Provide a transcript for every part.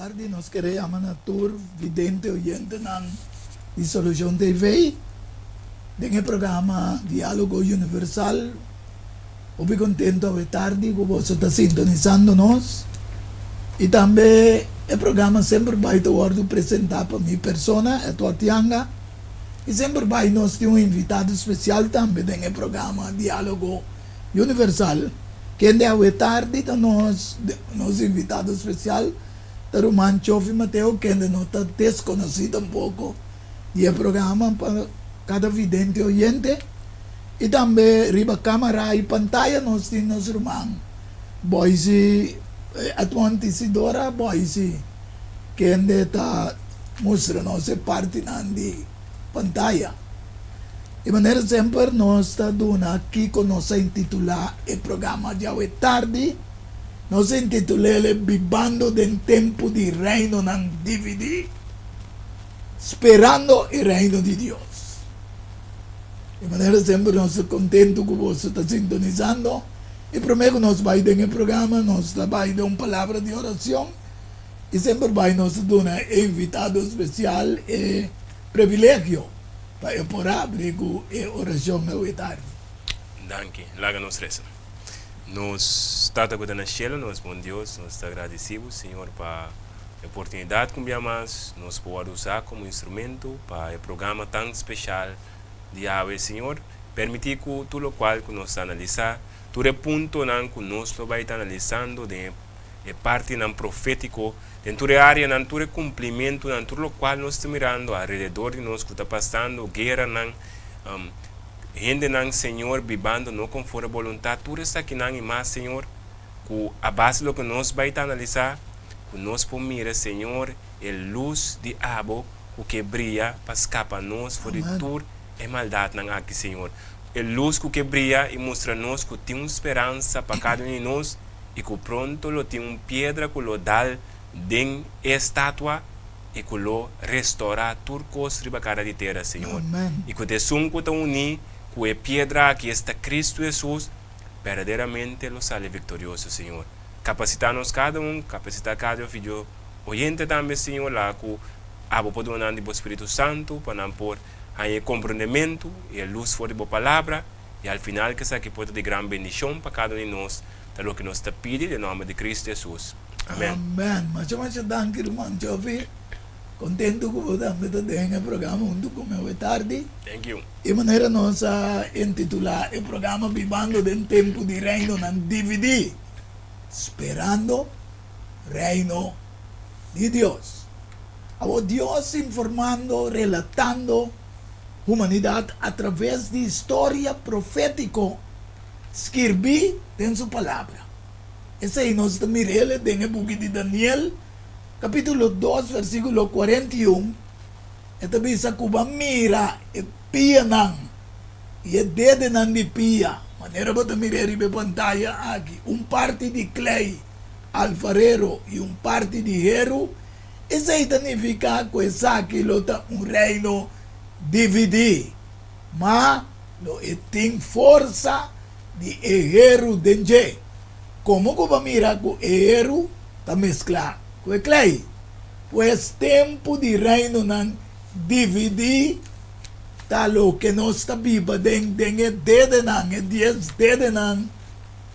tardi, nos kere yama na tur vidente oyentenan di Solucion TV den e programa Dialogo Universal. Hopi contento awe tardi cu boso ta sintonisando nos y tambe e programa semper bay ta wordo presenta pa mi persona, Edward Yanga, y semper bay nos tin un invitado special tambe den e programa Dialogo Universal, kende awe tardi ta nos nos invitado special ta ruman Chofi Mateo kende no ta desconoci tampoco di e programa pa cada vidente oyente. I tambe riba kamara i pantaya nos tin nos ruman Boise, Edmond Isidora Boise, kende ta mustra nos e partinan di pantaya. Di manera semper nos ta duna kiko nos a intitulá e programa djawe tardi. Nos a intitul'el Bibando den Tempu di Reinonan Dividí, Sperando e Reino di Dios. Di manera semper nos ta kontentu ku boso ta sintonisando. I promé ku nos bai den e programa nos ta bai den un palabra di orashon i semper bai nos ta duna e invitado spesial e previlegio pa e por abri ku e orashon awe tardi. Danki. Laga nos resa. Nos Tata ku ta na shelu, nos bon Dios, nos ta gradisí bo, Señor, pa e oportunidat ku un bia mas nos por wòrdu usá komo instrumento pa e programa tan speshal di awe. Señor, permití ku tur lokual ku nos ta analisá, tur e puntonan ku nos lo bai ta analisando den e partinan profétiko, den tur e áreanan, tur e kumplimentunan, tur lokual nos ta mirando alrededor di nos ku ta pasando, gueranan, hendenan, Señor, bibando no konforme boluntat, tur esakinan i mas, Señor, ku a base di loke nos bai ta analisá, ku nos por mira, Señor, e lus di Abo ku ke bria pa skapa nos for di tur e maldatnan aki, Señor. E lus ku ke bria i mustra nos ku tin un speransa pa kada un di nos i ku pronto lo tin un piedra ku lo dal den e estatua i ku lo restorá tur kos riba kara di tera, Señor. I ku ta esun ku ta uní ku e piedra aki, esta Kristu Hesus, berdaderamente lo sali viktorioso, Señor. Kapasitá nos kada un, kapasitá kada video oyente tambe, Señor, laga ku Abo por duna nan di Bo Spiritu Santu pa nan por haña e komprondementu i e lus for di Bo Palabra, i al final ku esaki por ta di gran bendishon pa kada un di nos, ta loke nos ta pidi den nòmber di Kristu Hesus. Amèn. Amèn. Masha masha danki ruman Jofi. Kontentu ku bo tambe ta den e programa huntu ku mi awe tardi. Thank you. E manera nos a intitulá e programa Bibando den Tempu di Reinonan Dividí, Sperando Reino di Dios. Awor Dios informando, relatando humanidat atraves di historia profétiko skirbí den su Palabra. Esei nos ta mir'el den e buki di Daniel, kapítulo dos, versíkulo 41. E ta bisa ku bo a mira e pianan i e dedenan di pia, manera bo ta mir'é riba e pantaya aki, un parti di klei alfarero i un parti di heru, esei ta nifiká ku esaki lo ta un reino dividí, ma lo e tin forsa di e heru den dje. Komo ku bo a mira ku e heru ta mesklá ku e klei? Pues tempu di reinonan dividí ta loke nos ta biba den den e dedenan, e dies dedenan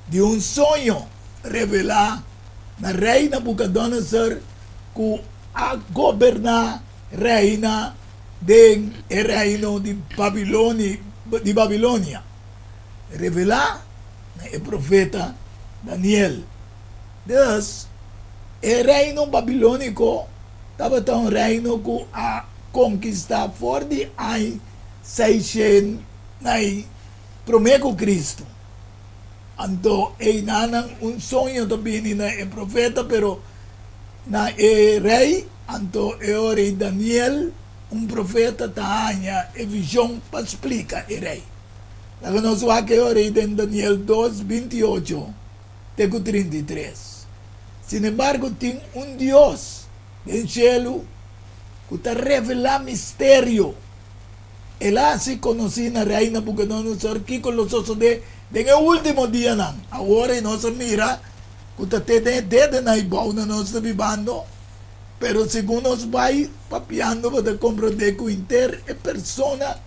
di un soño revelá na Rei Nabucodonosor ku a goberná reina den e reino di Babiloni di Babilonia, revelá na e profeta Daniel. Dus, e reino babilóniko tabata un reino ku a konkistá for di aña seishent na i promé ku Kristu. Anto einanan un soño ta bini na e profeta, pero na e rei, anto e ora ei Daniel, un profeta, ta haña e vishon pa splika e rei. Laga nos wak e ora ei den Daniel dos, 28. te ku 33. Sinembargo, tin un Dios den shelu ku ta revelá misterio. El a hasi konosí na Rei Nabukodonosor kiko lo sosodé den e último dianan. Awor ei nos a mira ku ta te den e dedenan ei bou na nos ta bibando. Pero segun nos bai papiando bo ta komprondé ku henter e persona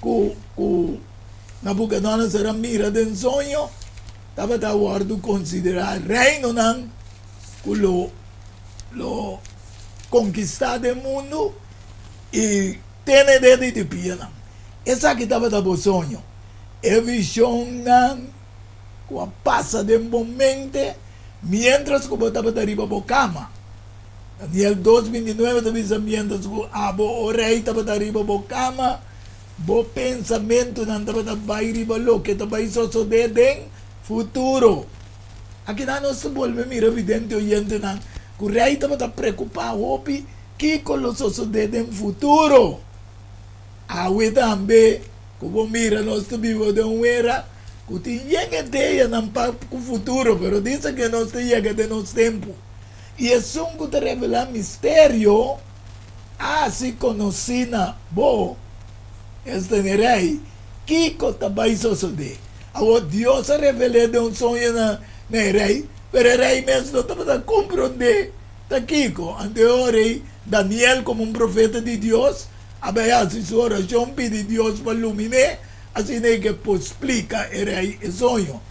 ku ku Nabucodonosor a mira den soño tabata wòrdu konsiderá reinonan ku lo lo konkistá den mundu i tene dede di pianan. Esaki tabata bo soño. E vishonnan ku a pasa den bo mente miéntras ku bo tabata riba bo kama. Daniel dos bintinuebe ta bisa, Miéntras ku abo, o rei, tabata riba bo kama, bo pensamentunan tabata bai riba loke ta bai sosodé den futuro. Akinan nos ta bolbe mira vidente oyentenan ku rei tabata preokupá hopi kiko lo sosodé den futuro. Awe tambe ku bo mira nos ta biba den un era ku tin yen ideanan pa ku futuro, pero disa ke nos ta yega den nos tempu. I esun ku ta revelá misterio a hasi konosí na bo, esta na e rei, kiko ta bai sosodé. Awor Dios a revel'é den un soño na e rei, pero e rei mes no tabata komprondé ta kiko. Anto e ora ei Daniel, komo un profeta di Dios, a bai hasi su orashon pidi Dios pa lumin'é, asina ei ke por splika e rei e soño.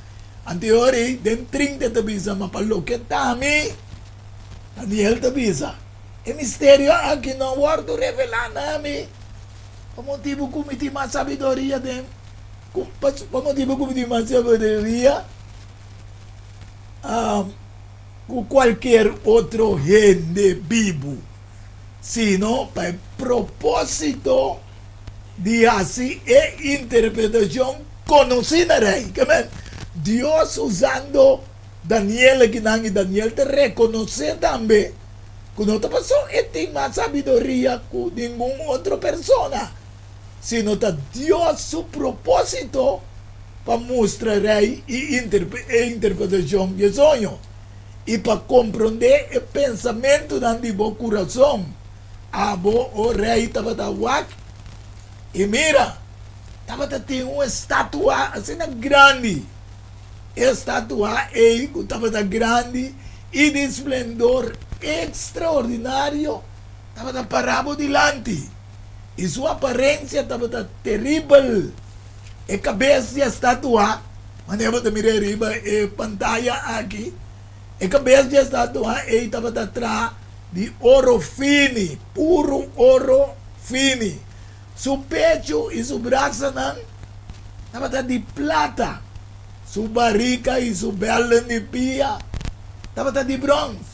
Anto e ora ei den 30 e ta bisa, Ma pa loke ta ami, Daniel ta bisa, e misterio aki no a wòrdu revelá na mi pa motibu ku mi tin mas sabiduria den pa motibu ku mi tin mas sabiduria ku kualkier otro hende bibu. sino pa e propósito di hasi e interpretashon konosí na rei. Ke men, Dios usando Daniel akinan, i Daniel ta rekonosé tambe ku no ta paso e tin mas sabiduria ku ningun otro persona, sino ta Dios su propósito pa mustra rei e interpretashon di e soño. i pa komprondé e pensamentunan di bo kurason. Abo, o rei, tabata wak, i mira, tabata tin un estatua asina grandi. E estatua ei ku tabata grandi i di splendor ekstraordinario tabata pará bo dilanti, i su aparensia tabata teribel. E kabes di e statua, manera bo ta mira riba e pantaya aki, e kabes di e statua ei tabata traha di oro fini, puru oro fini. Su pechu i su brasanan tabata di plata, su barika i su bèlnan di pia tabata di bròns,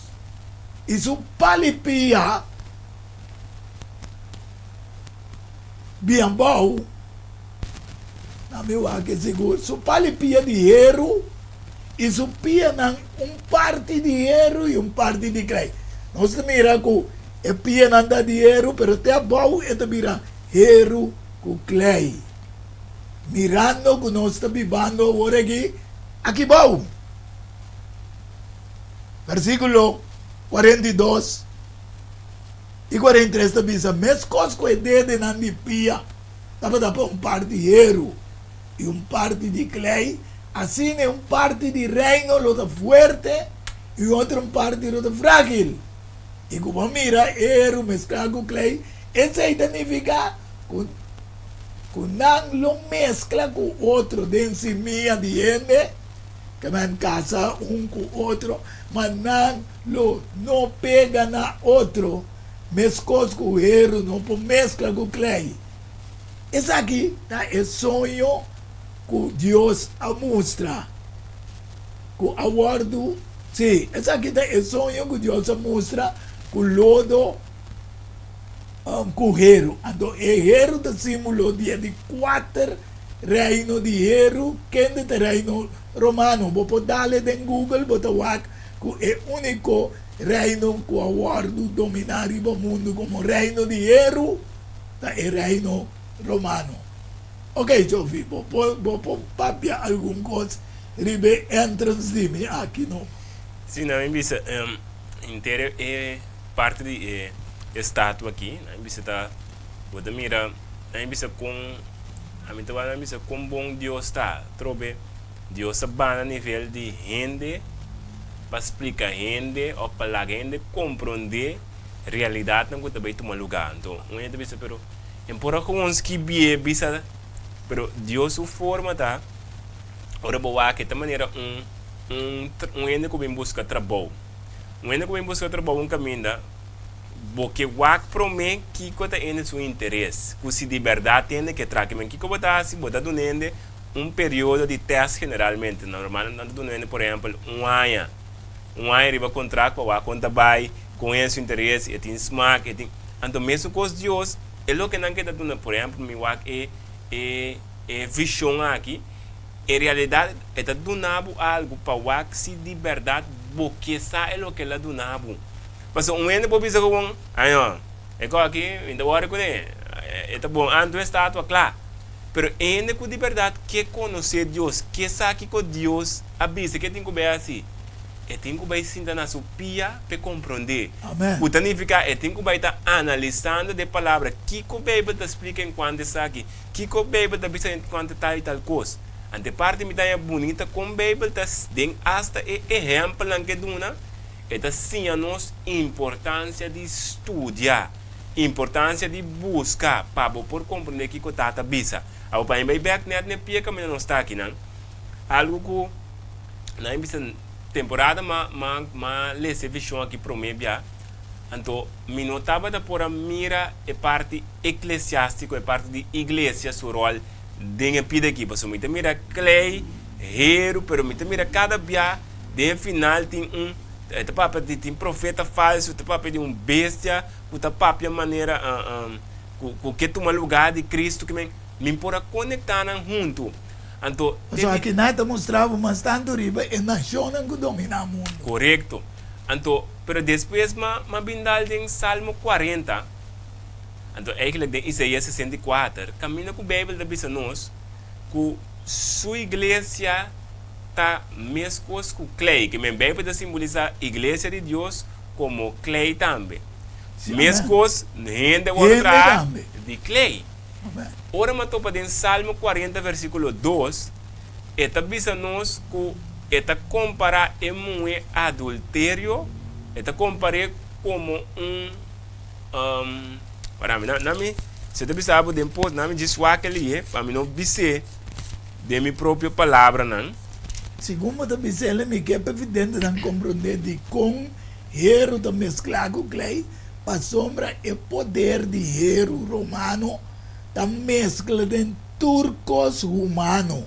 i su pal'i pia Bian bou, na mi wak e sigur, su pali pia di heru i su pianan un parti di heru i un parti di klei. Nos ta mira ku e pianan ta di heru, pero te abou e ta bira heru ku klei. Mirando ku nos ta bibando awor aki, aki bou. Versíkulo 42. I 43 ta bisa, Meskos ku e dedenan di pia tabata pa un parti heru i un parti di klei, asina e un parti di reino lo ta fuerte i otro un parti lo ta frágil. I ku bo mira e heru mesklá ku klei, esei ta nifiká ku ku nan lo meskla ku otro den simia di hende, ke nan kasa un ku otro, ma nan lo no pega na otro, meskos ku heru no por meskla ku klei. Esaki ta e soño ku Dios a mustra, ku a wòrdu, sí, esaki ta e soño ku Dios a mustra ku lodo ku heru. Anto e heru ta símbolo di e di kuater reino di heru, kende ta e reino romano. Bo por dale den Google, bo ta wak ku e úniko reino ku a wòrdu dominá riba mundu komo reino di heru ta e reino romano. Oke, Sophie, bo por bo por papia algun kos riba e entrance di mi aki, no? Sí, nan mi bisa henter e parti di e estatua aki, nan mi bisa ta, bo ta mira, nan mi bisa kon, ami ta wak nan mi bisa kon bon Dios ta, trobe. Dios a bana nivel di hende pa splika hende òf pa laga hende komprondé. Realidatnan ku ta bai tuma lugá. Anto un hende ta bisa, Pero e por a kon skibie bisa? Pero Dios su forma ta, ora bo wak e ta manera un un un hende ku bin buska trabou. Un hende ku bin buska trabou un kaminda, bo ke wak promé kiko ta hende su interes, ku si di bèrdat hende ke traha. Kimen kiko bo ta hasi? Bo ta duna hende un periodo di tèst generalmente. Normalmente nan ta duna hende por ehèmpel un aña. Un aña riba kontrakt pa wak kon ta bai, kon e su interes, e tin smak, e tin. Anto mesun kos Dios, e loke nan ke ta duna, por ehèmpel mi wak e e e vishon aki, en realidat e ta duna bo algu pa wak si di bèrdat bo ke sa e loke el a duna bo. Pasobra un hende por bisa ku año, e kos aki mi ta wòri kuné, e ta bon, anto e statua kla. Pero e hende ku di bèrdat ke konosé Dios, ke sa kiko Dios a bisa ke tin ku bai hasi, e tin ku bai sinta na su pia p'e komprondé. Amen. Ku ta nifiká e tin ku bai ta analisando de palabra kiko Beibel ta splika enkuanto esaki, kiko Beibel ta bisa enkuanto tal i tal kos. Anto e parti mi ta haña bunita kon Beibel ta den asta e ehèmpelnan ke duna, e ta siña nos importansia di studia. Importancia di busca pa bo por comprende kico Tata bisa. Abo pa mi bay bek net n'e pie caminda nos ta akinan. Algo cu nan a bisa temporada ma ma ma lesa e vision aki prome bia, anto mi no tabata por a mira e parti eclesiastico, e parti di iglesia su rol den e pida aki. Pasobra mi ta mira klei, heru, pero mi ta mira cada bia den e final tin un. E ta papia di tin profeta falsu, ta papia di un bestia ku ta papia manera ku ke tuma lugá di Kristu ke men mi por a konektá nan huntu. Anto te Pasobra di. akinan ta mustra bo mas tantu riba e nashonnan ku dominá mundu. Korekto. Anto, pero despues m'a m'a bin dal den Salmo 40, anto eigentlik den Isaías 64, kaminda ku Beibel ta bisa nos ku su iglesia ta meskos ku klei, ke men Beibel ta simbolisá iglesia di Dios komo klei tambe. Sí, amèn. Meskos hende wòrdu Hende traha tambe. di klei. Amèn. Ora mi a topa den Salmo 40 versíkulo 2, e ta bisa nos ku e ta kompará e muhé adulterio, e ta kompar'é komo un, wara mi, na mi, si e ta bisa bo den pos, na mi djis wak elí, pa mi no bis'é. Den mi propio palabranan. Segun bo ta bisa el, mi ke pa videntenan komprondé dikon heru ta mesklá ku klei, pasobra e poder di heru romano ta meskla den tur kos humano.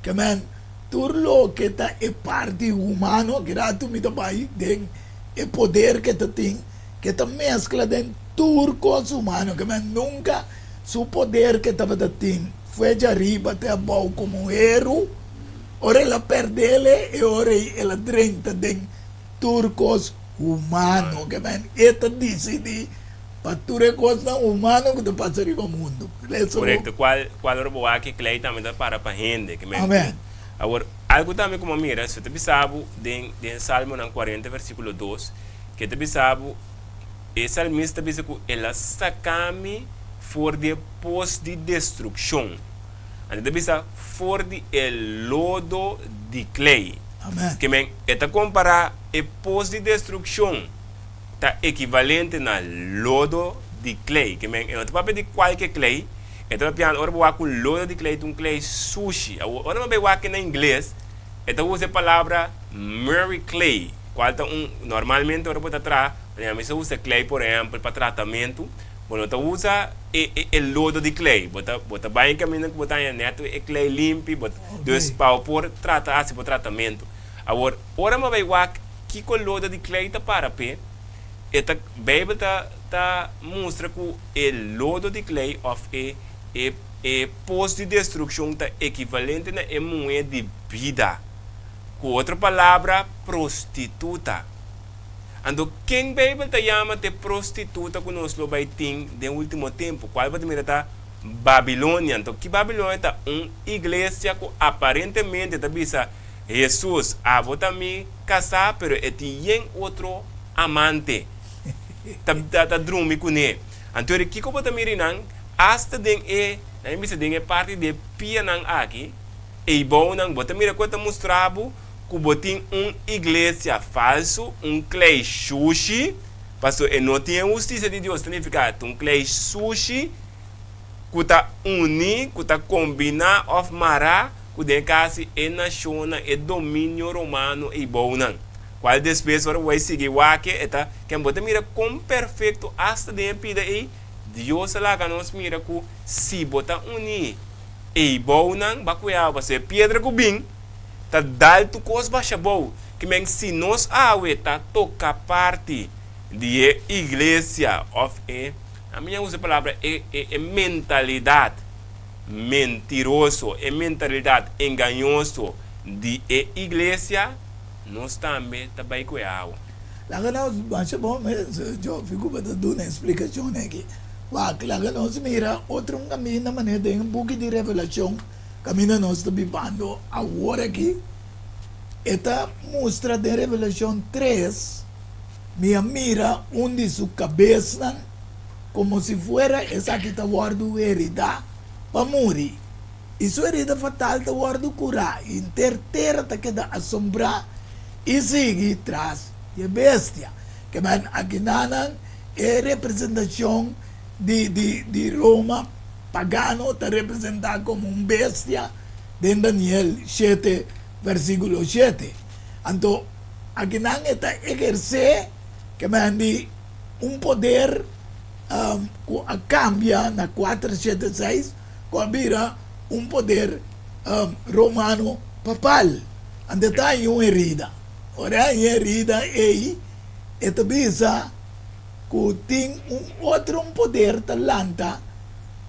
Ke men, tur loke ta e parti humano, ki ratu mi ta bai den e poder ke ta tin, ke ta meskla den tur kos humano. Ke men, nunka su poder ke tabata tin. Fue djariba te abou komo heru. Ora el a perdele, e ora ei el a drenta den tur kos humano. Ke men e ta disidí pa tur e kosnan humano ku ta pasa riba mundu. Lesa bo. Korekto. Kual kual ora bo wak e klei tambe ta para pa hende. Ke men Amen. Awor, algu tambe ku bo a mira, su ta bisa bo den den Salmonan 40 versíkulo 2, ke ta bisa bo, e salmista ta bisa ku el a saka mi for di e pos di destrukshon. Anto ta bisa for di e lodo di klei. Amen. Ke men e ta kompará e pos di destrukshon ta ekivalente na lodo di klei. Ke men e no ta papia di kualke klei, e ta papiando ora bo wak un lodo di klei ta un klei sushi. Awor ora bo bai wak na ingles e ta usa e palabra miry clay, kual ta un normalmente ora bo ta traha, mi sa usa klei por ehèmpel pa tratamentu. Bo no ta usa e e e lodo di klei. Bo ta bo ta bai en kaminda ku bo ta haña nèt e klei limpi. Bo dus pa bo por trata hasi bo tratamentu. Awor, ora bo bai wak kiko lodo di klei ta para p'e, e ta Beibel ta ta mustra ku e lodo di klei òf e e e pos di destrukshon ta ekivalente na e muhé di bida. Ku otro palabra, prostituta. Anto ken Beibel ta yama t'e prostituta ku nos lo bai tin den ultimo tempu? Kual bo ta mira ta Babilonia. Anto ki Babilonia ta? Un iglesia ku aparentemente ta bisa, Hesus, abo ta mi kasá, pero e tin yen otro amante ta ta drumi kuné. Anto eri kiko bo ta mira einan? Asta den e, nan a bisa den e parti di e pianan aki, eibounan, bo ta mira ku e ta mustra bo ku bo tin un iglesia falsu, un klei shushi. Paso e no tin e hustisia di Dios, ta nifiká ta un klei sushi ku ta uní, ku ta kombiná òf mará ku den e kasi e nashonnan, e dominio romano ei bounan. Kual despues ora bo bai sigui wak e ta ken bo ta mira kon perfekto asta den e pida ei Dios a laga nos mira ku si bo ta uní ei bounan ba kue awa pasobra e piedra ku bin ta dal tur kos basha bou. Ke men si nos awe ta toka parti di e iglesia òf e, ami a usa e palabra e e mentalidat mentiroso, e mentalidat engañoso di e iglesia, nos tambe ta bai ku e awa. Laga nos, masha bon mes, Jofi, ku bo ta duna e splikashon aki. Wak, laga nos mira otro un kaminda manera den e buki di Revelashon, kaminda nos ta bibando awor aki. E ta mustra den Revelashon tres, Mi a mira un di su kabesnan komo si fuera esaki ta wòrdu heridá pa muri, i su herida fatal ta wòrdu kurá, i henter tera ta keda asombrá i sigui tras di e bestia. Kemen akinanan e representashon di di di Roma pagano ta representá komo un bestia den Daniel shete versíkulo shete. Anto akinan e ta ehersé kemen di un poder ku a kambia na kuater shete seis ku a bira un poder romano papal. Anto e ta haña un herida. Ora e haña e herida ei e ta bisa ku tin un otro un poder ta lanta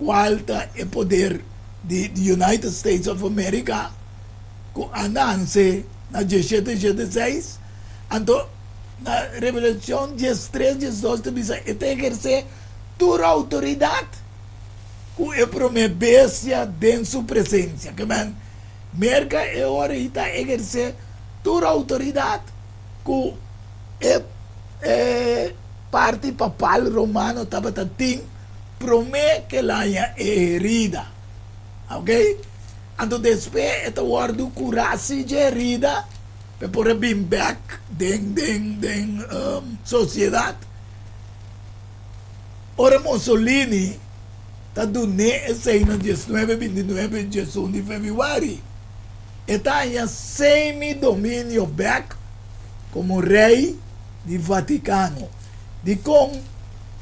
kual ta e poder di United States of America ku a nanse na dieshete shete seis. Anto Na Revelashon diestres 12 ta bisa e ta ehersé tur outoridat ku e promé bestia den su presensia. Ke men, Merka e ora ei ta ehersé tur outoridat ku e e parti papal romano tabata tin promé ke el haña e herida. Oke? Anto despues e ta wòrdu kurá si dje herida. P'e por a bin bek den den den sociedad. Ora Mussolini ta dun'é esei na diesnuebe bintinuebe diesun di febrüari, e ta haña semi dominio bek komo rei di Vatikano. Dikon?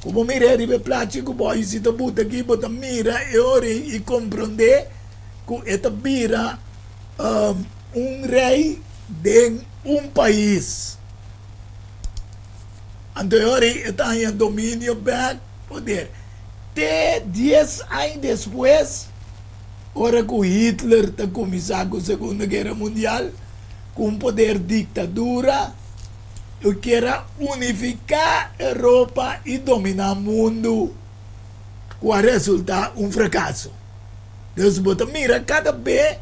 Ku bo mir'é riba e plachi ku bo si ta buta aki, bo ta mira e ora ei i komprondé ku e ta bira Un rei den un pais. Anto e ora ei e ta haña dominio bek poder. Te dies aña despues, ora ku Hitler ta kuminsá ku Segunda Guera Mundial, ku un poder diktadura, e kier a unifiká Europa i dominá mundu, ku a resultá un frakaso. Dus bo ta mira kada be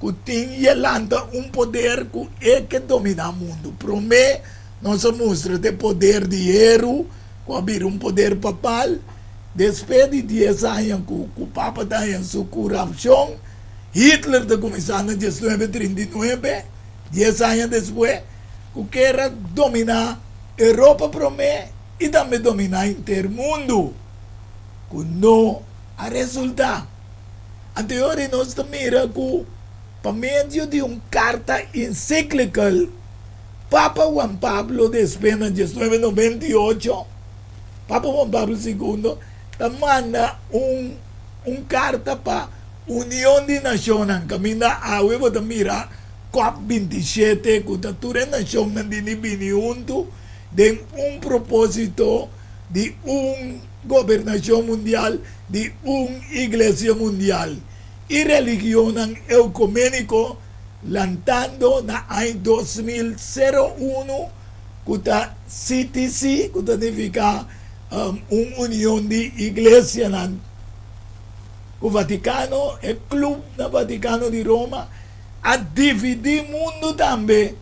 ku tin i e lanta un poder ku e ke dominá mundu. Promé nos a mustra ta e poder di heru ku a bira un poder papal. Despues di dies aña ku ku papa ta haña su kurapshon, Hitler ta kuminsá na diesnuebe 39, dies aña despues, ku ker a dominá Europa promé i tambe dominá henter mundu, ku no a resultá. Anto e ora nos ta mira ku pa medio di un karta ensiklikal, Papa Juan Pablo despues na diesnuebe 98, Papa Juan Pablo Segundo ta manda un un karta pa Union di Nashonnan, kaminda awe bo ta mira Cop 27 ku ta tur e nashonnan dini bini huntu den un propósito di un gobernashon mundial di un iglesia mundial i religionnan eukuméniko lantando na aña 2001 ku ta CTC ku ta nifiká un union di iglesianan ku Vatikano e club na Vatikano di Roma a dividí mundu tambe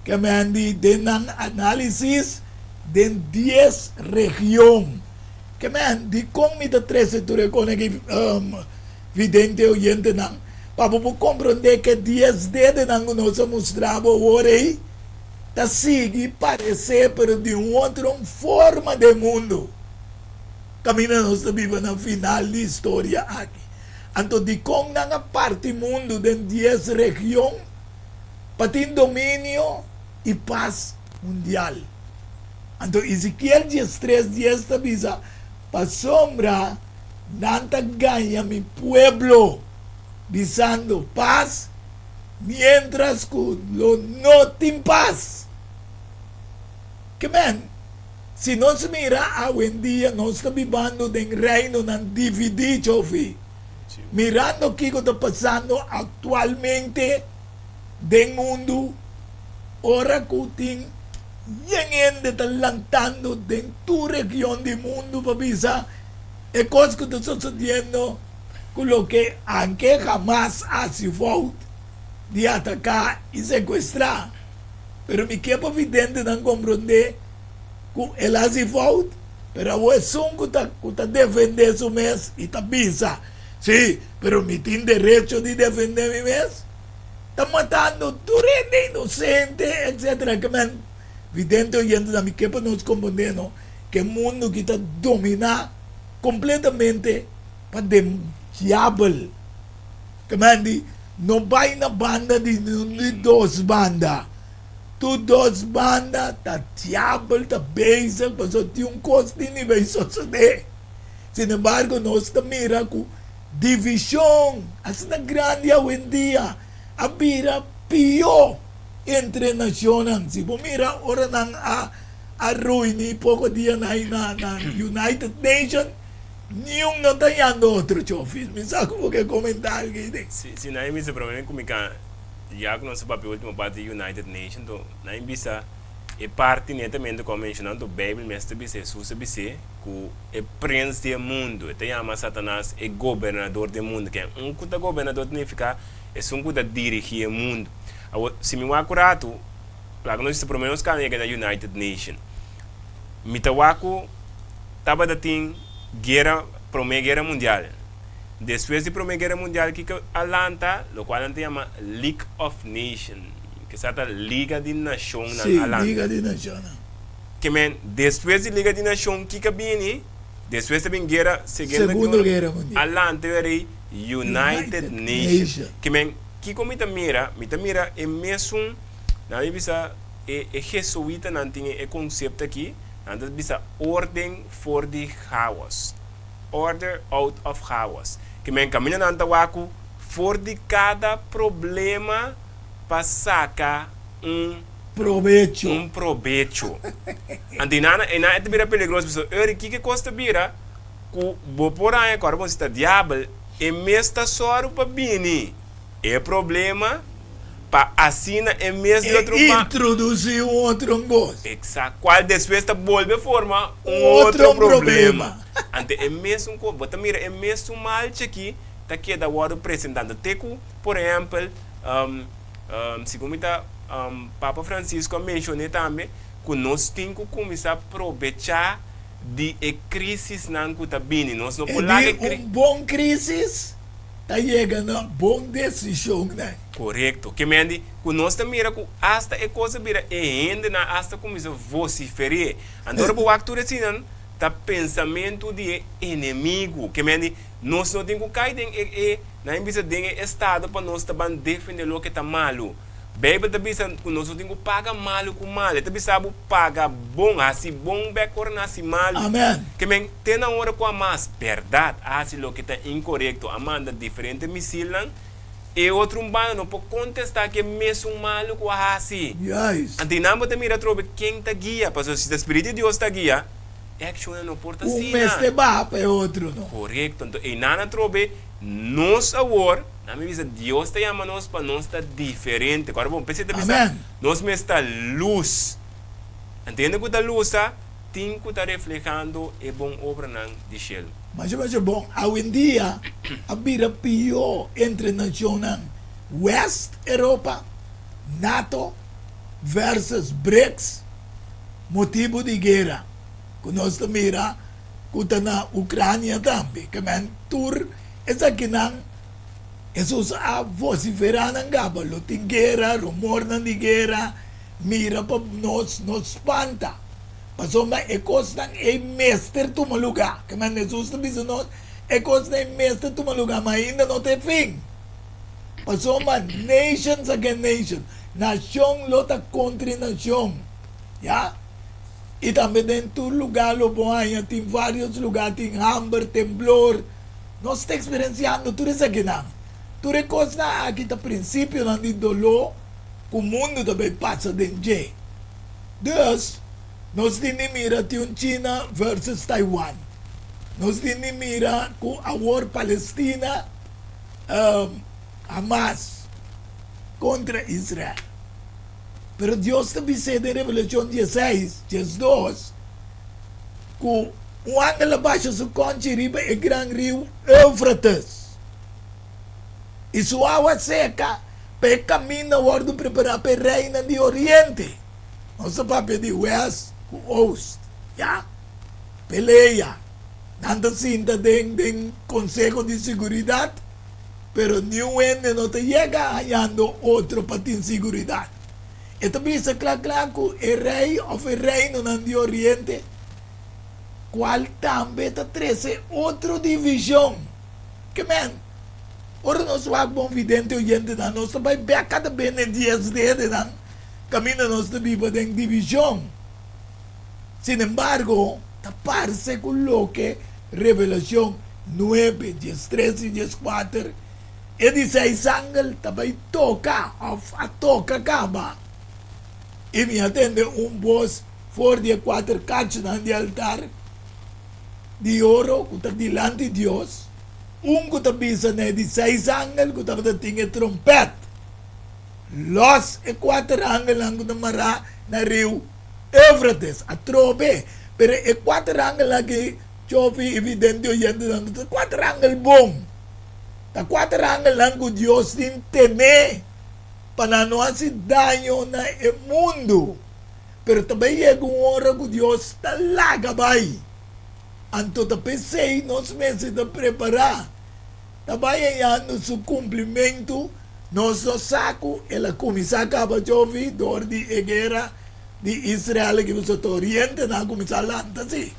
ke men di den nan análisis den dies region. Ke men, dikon mi ta trese tur e kon aki, vidente oyentenan? Pa bo por komprondé ke dies dedenan ku nos a mustra bo awor ei, ta sigui paresé pero di un otro forma den mundu. Kaminda nos ta biba na final di historia aki. Anto dikon nan a parti mundu den dies region? Pa tin dominio i pas mundial. Anto Ezekiel 13 dies ta bisa, Pasobra nan ta gaña mi pueblo, bisando, Pas, miéntras ku lo no tin pas. Ke men, si nos mira awendia nos ta bibando den reinonan dividí, Chofi. Mirando kiko ta pasando aktualmente den mundu, ora ku tin yen hende ta lantando den tur region di mundu pa bisa e kos ku ta sosodiendo ku loke anke Hamas hasi fout di ataká i sekuestrá. Pero mi ke pa videntenan komprondé ku el hasi fout, pero awor esun ku ta ku ta defendé su mes i ta bisa, Sí, pero mi tin derecho di defendé mi mes, ta matando tur hende inosente, etcetera. Ke men, vidente oyentenan, mi ke pa nos komprondé no ku e mundu ki ta dominá kompletamente pa den diabel. Ke men di, no bai na banda di ni dos banda. Tur dos banda ta diabel ta bezig pasobra tin un kos tin di bay sosode. Sin embargo nos ta mira ku divishon asina grandi awendia a bira pió entre nashonnan. Si bo mira ora nan a a reuni poko dia na na United Nation niun no ta yando otro chofis. Mi sa ku bo ke komentá algu ei. Si, si nan a bisa promé ku mi ka Ya ku nos a papia ultimo parti di United Nation to nan bisa e parti netamente ku a menshona anto Beibel mes ta bisa Hesus a bis'é ku e prens di e mundu e ta yama Satanas e gobernador di e mundu ken un ku ta gobernador ta nifiká esun ku ta dirigí e mundu awor si mi wak un ratu laga nos bisa promé nos kaba yega na United Nation mi ta wak ku tabata tin guera promé guera mundial. Despues di Prome Guera Mundial kiko a lanta lokual nan ta yama League of Nation, kesa ta Liga di Nashonnan Sí, a lanta. Liga di Nashonnan. Ke men, despues di Liga di Nashon kiko a bini? Despues ta bin guera, Segundo Segundo Guera Guera, Mundial. a lanta e rei United United Nation. Nation. Ke men, kiko mi ta mira? Mi ta mira e mesun, nan a bisa e e jesuitanan tin e konsepto aki, nan ta bisa orden for di chaos. Order out of chaos. Ke men kaminda nan ta wak ku for di kada problema pa saka un Probecho. un probecho. Anto einan einan e ta bira peligroso pasobra ora kiko kos ta bira ku bo por haña ku ora bo si ta diabel e mes ta sòru pa bini e problema pa asina e mes di E otro ba. introduci un otro bos. Exacto. Cual despues ta bolbe forma un Un otro otro problema. problema. Ante e mesun co, bo ta mira e mesun malchi aki ta keda wordo presentando. Te cu, por ehempel, um, um, segun mi ta, um, Papa Francisco a mencione tambe, cu nos tin cu cuminsa probecha di e crisisnan cu ta bini. Nos no E por laga di e cri. un bon crisis ta yega na bon desishonnan. Korekto. Ke men di ku nos ta mira ku asta e kos a bira e hendenan asta kuminsá vosifer'é. Anto ora bo wak tur eseinan ta pensamentu di e enemigu. Ke men di nos no tin ku kai den e e nan bisa den e estado pa nos ta ban defendé loke ta malu. Beibel ta bisa ku nos no tin ku paga malu ku malu. E ta bisa bo paga bon, hasi bon bek ora nan hasi malu. Amen. Ke men te na ora ku Hamas, bèrdat, a hasi loke ta inkorekto, a manda diferente misilnan, e otro un banda no por kontestá ku e mesun malu ku a hasi. Juist. Anto nan bo ta mira atrobe ken ta guia, pasobra si ta Spiritu di Dios ta guia, e akshonnan no por ta Un asina. mester baha pa e otro no. Korekto. Anto einan atrobe nos awor. Nan mi bisa Dios ta yama nos pa nos ta diferente. Kòrda bon, p'esei ta bisa Amen. nos mes ta lus. Anto hende ku ta lusa tin ku ta reflehando e bon obranan di shelu. Masha masha bon. Awendia a bira pió entre nashonnan West Europa, nato versus BRICS, motibu di guera ku nos ta mira ku ta na Ukrania tambe. Ke men tur Esakinan, Hesus a vosiferá nan gaba, Lo tin guera, rumornan di guera. Mira pa nos no spanta, pasobra e kosnan ei mester tuma lugá. Ke men Hesus ta bisa nos, e kosnan ei mester tuma lugá, ma ainda no ta e fin. Pasobra nations against nations, nashon lo ta kontra nashon, ya. I tambe den tur lugá lo bo haña tin vários lugá tin hamber, temblor. Nos ta eksperensiando tur esakinan. Tur e kosnan aki ta prinsipionan di doló ku mundu ta bai pasa den dje. Dus, nos tin di mira tin un China versus Taiwan. Nos tin di mira ku awor Palestina, Hamas kontra Israel. Pero Dios ta bis'é den Revelashon dieseis, 12, ku un angel a basha su kònchi riba e gran riu Eufrates, i su awa seka pa e kaminda wòrdu prepará pa e reinan di oriente. Nos ta papia di wèst ku oost, ya. Pelea. Nan ta sinta den den Konseho di Siguridat. Pero niun hende no ta yega hañando otro pa tin siguridat. E ta bisa kla kla ku e rei òf e reinonan di oriente, kual tambe ta trese otro divishon. Ke men, ora nos wak bon vidente oyentenan, nos ta bai bèk kada bes na e dies dedenan kaminda nos ta biba den divishon. Sinembargo, ta parse ku loke Revelashon nuebe, diestres i dieskuater, e di seis angel ta bai toka òf a toka kaba. I mi a tende un bos for di e kuater kachunan di altar di oro ku ta dilanti Dios, un ku ta bisa na e di seis angel ku tabata tin e trompèt, Lòs e kuater angelnan ku ta mará na riu Eufrates. Atrobe, pero e kuater angel aki, Chofi i vidente oyentenan, ta kuater angel bon. Ta kuater angelnan ku Dios tin tene pa nan no hasi daño na e mundu. Pero ta bai yega un ora ku Dios ta laga bai. Anto ta p'esei nos mester ta prepará. Ta bai hañando su kumplimentu. Nos no sa ku el a kuminsá kaba Chofi dor di e guera di Israel aki pasobra ta orientenan a kuminsá lanta si.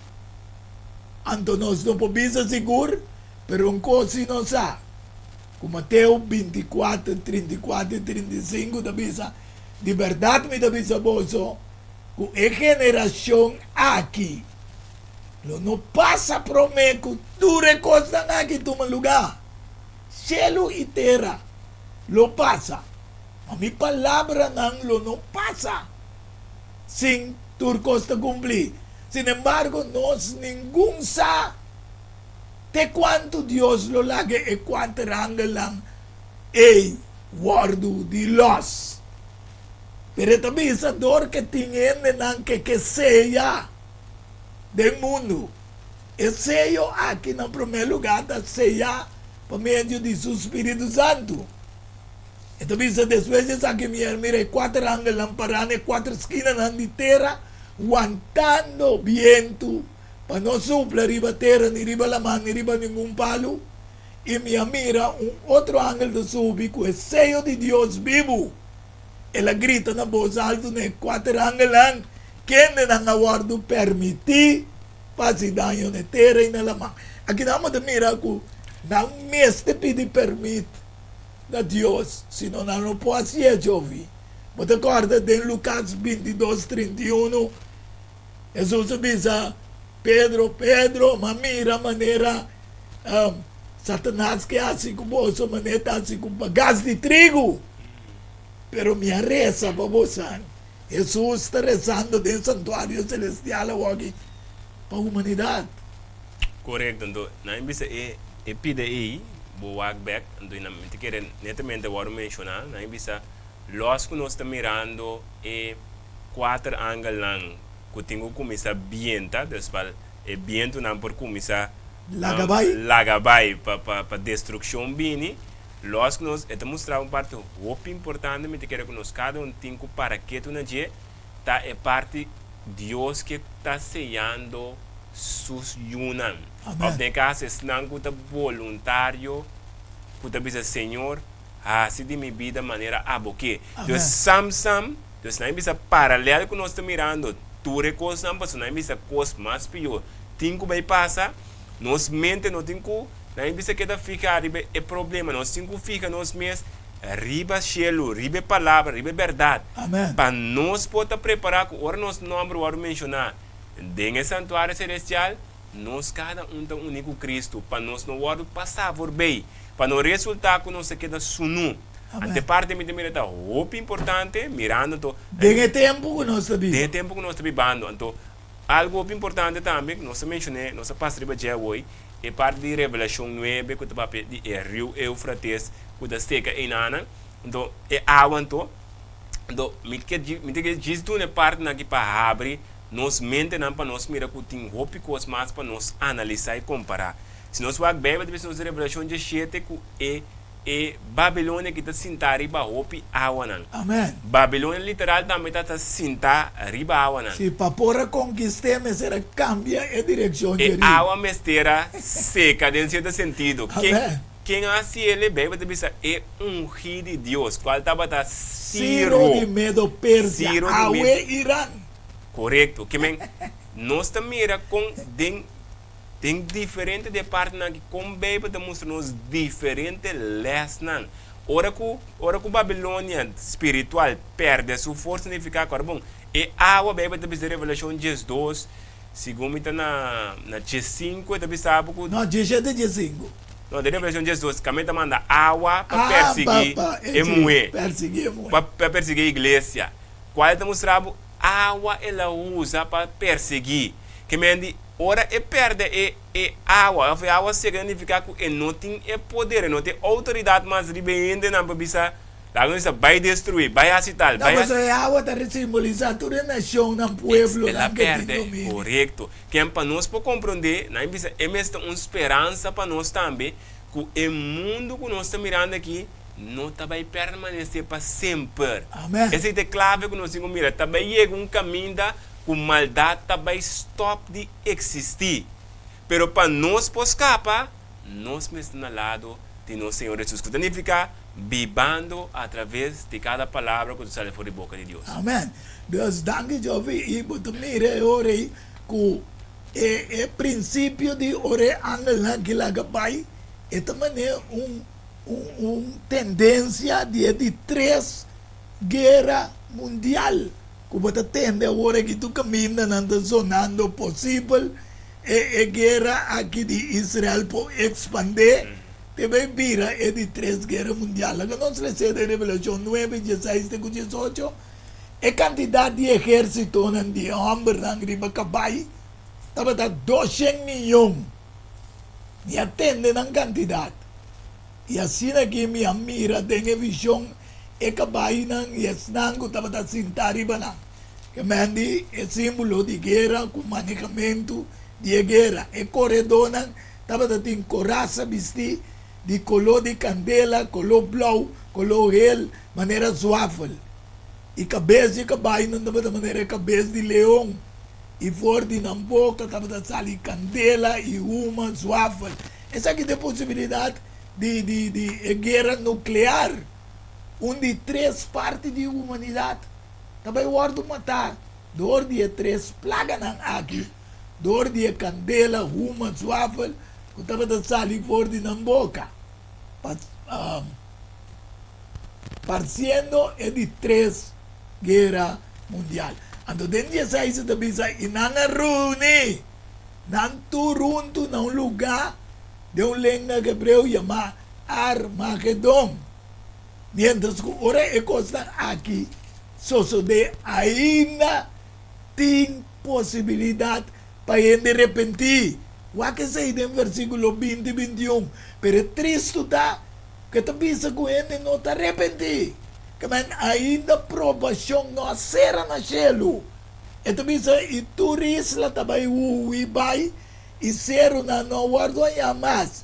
Anto nos no por bisa sigur, pero un kos si nos sa, ku Mateo 24, 34 i 35 ta bisa, Di bèrdat mi ta bisa boso ku e generashon aki lo no pasa promé ku tur e kosnan aki tuma lugá. Shelu i tera lo pasa, ma mi palabranan lo no pasa sin tur kos ta kumplí. Sinembargo, nos ningun sa te kuantu Dios lo laga e kuater angelnan ei wòrdu di lòs. Pero e ta bisa dor ke tin hendenan ke ke seya den mundu. E seyo aki na promé lugá ta seyá pa medio di su spiritu santu. E ta bisa, Despues di esaki mi a mira e kuater angelnan pará na e kuater skinanan di tera, wantando bientu pa no supla riba tera, ni riba laman, ni riba ningun palu. I mi a mira un otro angel ta subi ku e seyo di Dios bibu. El a grita na bos altu na e kuater angelnan, kendenan a wòrdu permití pa hasi daño na e tera i na laman. Aki nan bo ta mira ku nan mester pidi permit na Dios, sino nan no por hasié, Jovi. Bo ta kòrda den Lukas 22, 31, Hesus a bisa Pedro, Pedro, m'a mira manera Satanas ke hasi ku boso manera e ta hasi ku bagas di trigu. Pero mi a resa pa bosan. Hesus ta rezando den santuario selestial awoki pa humanidat. Korekto, anto nan bisa e e pida ei bo wak bek, anto nan mi ta kere netamente wòrdu menshoná, nan bisa lòs ku nos ta mirando e kuater angelnan ku tin ku kuminsá bienta, dus pa e bientunan por kuminsá Laga bai. laga bai pa pa pa destrukshon bini, lòs ku nos e ta mustra un parti hopi importante, mi ta kere ku nos kada un tin ku para ketu na dje, ta e parti Dios ke ta seyando su yunan. Òf den e kaso esnan ku ta boluntario ku ta bisa, Señor, hasi di mi bida manera abo ke. Dios sam sam. Dus nan bisa paralel ku nos ta mirando tur e kosnan, pasobra nan bisa kos mas pió tin ku bai pasa, nos mente no tin ku, nan bisa keda fiha riba e problema, nos tin ku fiha nos mes riba shelu, riba e palabra, riba e bèrdat, Amen. pa nos por ta prepará ku ora nos nòmber wòrdu menshoná den e santuario selestial, nos kada un ta uní ku Kristu, pa nos no wòrdu pasá voorbij, pa no resultá ku nos ta keda sunú. Ante Amen. parti mi ta mira ta hopi importante, mirando anto, Den e tempu ku nos ta den biba. e tempu ku nos ta bibando, anto algu hopi importante tambe, ku nos a menshoné, nos a pasa riba dje awor, e parti di Revelashon nuebe ku ta papia di e riu Eufrates ku ta seka einanan, anto e awa anto, anto mi ke mi ta ke djis duna e partinan aki pa habri nos mentenan pa nos mira ku tin hopi kos mas pa nos analisá i kompará. Si nos wak Beibel ta bisa nos den Revelashon diesshete ku e E Babilonia ki ta sintá riba hopi awanan. Amen. Babilonia literal tambe ta ta sintá riba awanan. Si pa por a konkist'é mester a kambia e direkshon E dje riu. awa mester a seka den sierto sentido. Ken, Amen. ken a hasi el? E Beibel ta bisa e ungí di Dios, kual tabata Siro Siro. di Medo-Persia, Siro di awe Medo. Iran. Korekto. Ke men, nos ta mira kon den. Den diferente di e partinan aki, kon Beibel ta mustra nos diferente lèsnan? Ora ku ora ku Babilonia spiritual pèrdè su forsa nifiká ku ora bon e awa, Beibel ta bisa den Revelashon diesdos, segun mi ta na na diesinku e ta bisa bo ku. No, diesshete diesinku. No, den Revelashon diesdos kaminda ta manda awa pa Ah, pa pèrsiguí pa e e si, muhé, pèrsiguí e muhé. pa pa pèrsiguí e iglesia. Kual ta mustra bo awa el a usa pa pèrsiguí. Ke men di Ora e perde e e awa of e awa seka ta nifiká ku e no tin e poder, e no tin e outoridat mas riba e hendenan pa bisa, laga nos bisa bai destruí, bai hasi tal, No, bai hasi. pasobra e awa ta simbolisá tur e nashonnan, El a pueblonan ke tin perde, dominio. korekto. Ken pa nos por komprondé, nan bisa e mes ta un speransa pa nos tambe ku e mundu ku nos ta mirando aki no ta bai permanesé pa semper. Amèn. Esei ta e klave ku nos tin ku mira. Ta bai yega un kaminda ku maldat ta bai stòp di eksistí. Pero pa nos por skapa, nos mester na lado di nos Señor Hesus, ku ta nifiká bibando atraves di kada palabra ku ta sali for di boka di Dios. Amen. Dios danki Jovi i bo ta mira e ora ei ku e e prinsipio di ora e angelnan ki laga bai e ta manera un un un tendensia di e di tres guera mundial. Ku bo ta tende awor aki tur kamindanan ta zonando posibel e e guera aki di Israel por ekspandé te bai bira e di tres guera mundial. Laga nos les'é den Revelashon nuebe, dieseis te ku diesocho, E kantidat di ehérsitonan di e hòmbernan riba kabai tabata doshen miyon. Mi a tende nan kantidat. I asina aki mi a mira den e vishon e kabainan i esnan ku tabata sintá riba nan. Ke men di e símbolo di guera ku manehamentu di e guera. E koredónan tabata tin korasa bistí di koló di kandela, koló blou, koló hel, manera zwafel. I kabes di e kabainan tabata manera e kabes di leon, i for di nan boka tabata sali kandela i huma zwafel. Esaki ta e posibilidat di di di e guera nuklear, un di tres parti di humanidat ta bai wòrdu matá dor di e tres plaganan aki, dor di e kandela, huma, zwafel ku tabata sali for di nan boka, parsiendo e di tres guera mundial. Anto den dieseis e ta bisa, I nan a reuní. Nan tur huntu na un lugá den un lenga hebreo yamá Armagedon. Miéntras ku ora e kosnan aki sosodé ainda tin posibilidat pa hende repentí. Wak esei den versíkulo 20 i 21. Pero e tristu ta ku e ta bisa ku hende no ta repentí. Ke men ainda probashon no a sera na shelu. E ta bisa, I tur isla ta bai hui bai, i serunan no a wòrdu hañá mas,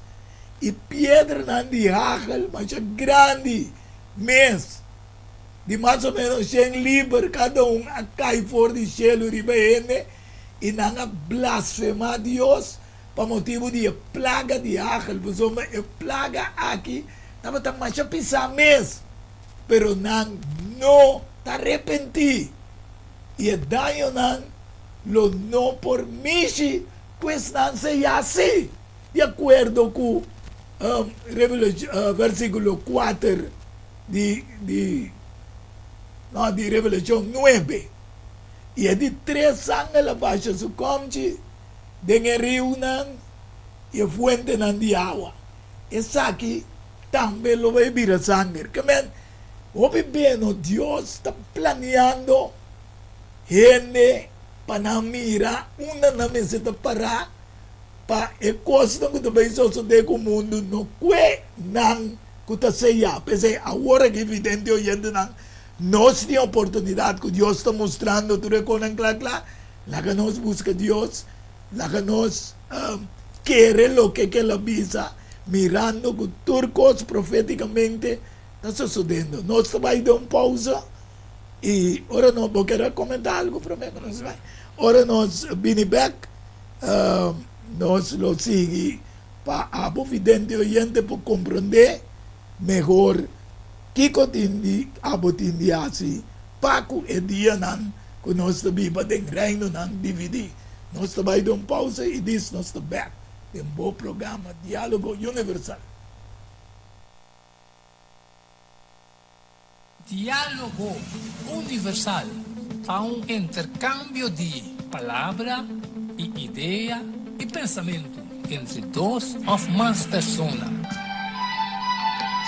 i piedranan di hagel masha grandi mes, di mas o ménos shen liber kada un, a kai for di shelu riba hende, i nan a blasfemá Dios pa motibu di e plaga di hagel, pasobra e plaga aki tabata masha pisá mes, pero nan no. ta arepentí i e dañonan lo no por mishi ku esnan seyá sí, di akuerdo ku versíkulo kuater di di no di Revelashon nuebe. I e di tres angel a basha su kòmchi den e riunan i e fuentenan di awa. Esaki tambe lo bai bira sanger. Ke men, hopi beno Dios ta planeando hende pa nan mira unda nan mester ta pará pa e kosnan ku ta bai sosodé ku mundu no kue nan ku ta seyá. P'esei awor aki vidente oyentenan nos tin oportunidat ku Dios ta mustrando tur e konan kla kla, laga nos buska Dios, laga nos kere loke ku el a bisa mirando ku tur kos profétikamente ta sosodendo. Nos ta bai den un pousa i ora nos, bo kere komentá algu promé ku nos bai? Ora nos bini bèk nos lo sigui pa abo vidente oyente por komprondé mehor kiko tin di abo tin di hasi pa ku e dianan ku nos ta biba den reinonan dividí. Nos ta bai den un pausa i dis nos ta bèk den bo programa Diálogo Universal. Diálogo Universal ta un interkambio di palabra i idea i pensamentu entre dos òf mas persona.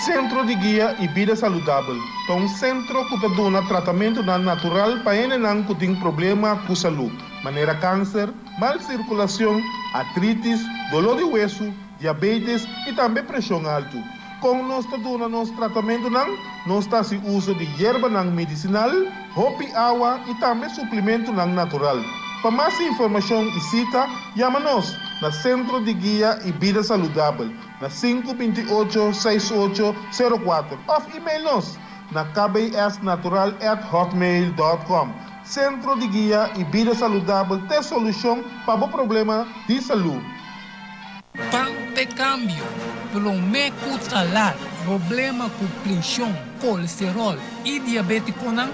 Sentro di Guia i Bida Saludabel ta un sentro ku ta duna tratamentunan natural pa hendenan ku tin problema ku salú, manera kanser, mal sirkulashon, artritis, doló di wesu, diabetes i tambe preshon altu. Kon nos ta duna nos tratamentunan? Nos ta hasi uso di yerbanan medisinal, hopi awa i tambe suplimentunan natural. Pa mas informashon i sita, yama nos na Sentro di Guia i Bida Saludabel na sinku 28 seis ocho sero kuater òf email nos na kbsnatural at hotmail dòt kòm. Sentro di Guia i Bida Saludabel t'e solushon pa bo problema di salú. Pan p'e kambio, promé ku talar problema ku prenshon, kolesteròl i diabétikonan,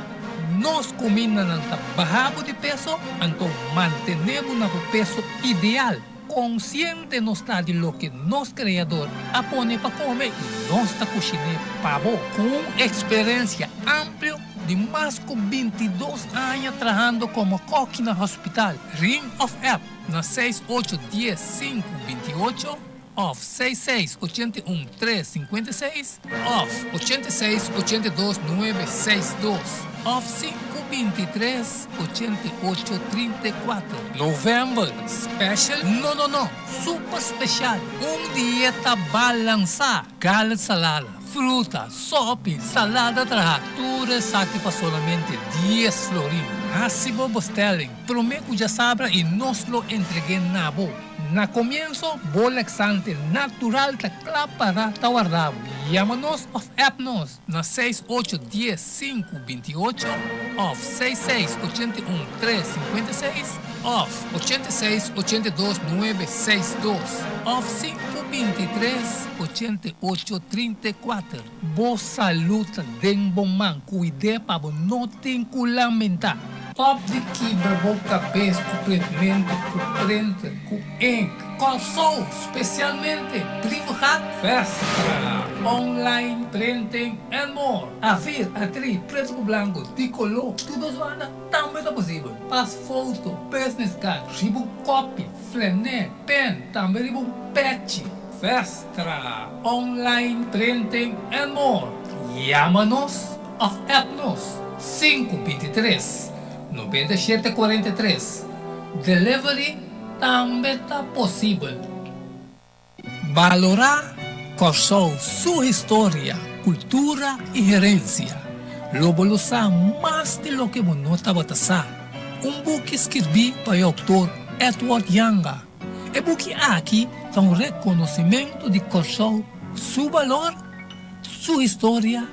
nos kumindanan ta baha bo di peso, anto mantené bo na bo peso ideal. Konsiente nos ta di loke nos Kreador a pone pa kome i nos ta kushiné pa bo. Ku un eksperensia amplio di mas ku 22 aña trahando komo kòki na hospital, Ring òf app na seis ocho dies sinku 28 òf seis seis 81 tres 56 òf 86 82 nuebe seis dos òf sinku 23 88 34. November special? No no no! Super special! Un dieta balansá! Galet salada, fruta, sopi, salada traha, tur esaki pa solamente dies florin. Hasi bo bestelling promé ku djasabra i nos lo entreg'é na bo. Na komienso, bo laxante natural ta kla para ta warda bo. Yama nos òf app nos na seis ocho dies sinku 28 òf seis seis 81 tres 56 òf 86 82 nuebe seis dos òf sinku 23 88 34. Bo salud ta den bo man, cuid'é pa bo no tin cu lamenta. Stop di kibra bo cabes cu printmento, cu printer, cu ink. Kòrsou, specialmente Brievengat, Vestra, online printing and more. A-vier, A-drie, preto cu blanco, di color, tur dos banda tambe ta posibel. Pas foto, business card, riba un copy, flené, pen, tambe riba un pechi. Vestra, online printing and more. Yama nos of app nos sinku 23 97 43. Delivery tambe ta posibel. Balorá Kòrsou su historia, kultura i herensia. Lo bo lo sa mas di loke bo no tabata sa. Un buki skirbí pa e outor Edward Janga. E buki aki ta un rekonosimentu di Kòrsou su balor, su historia,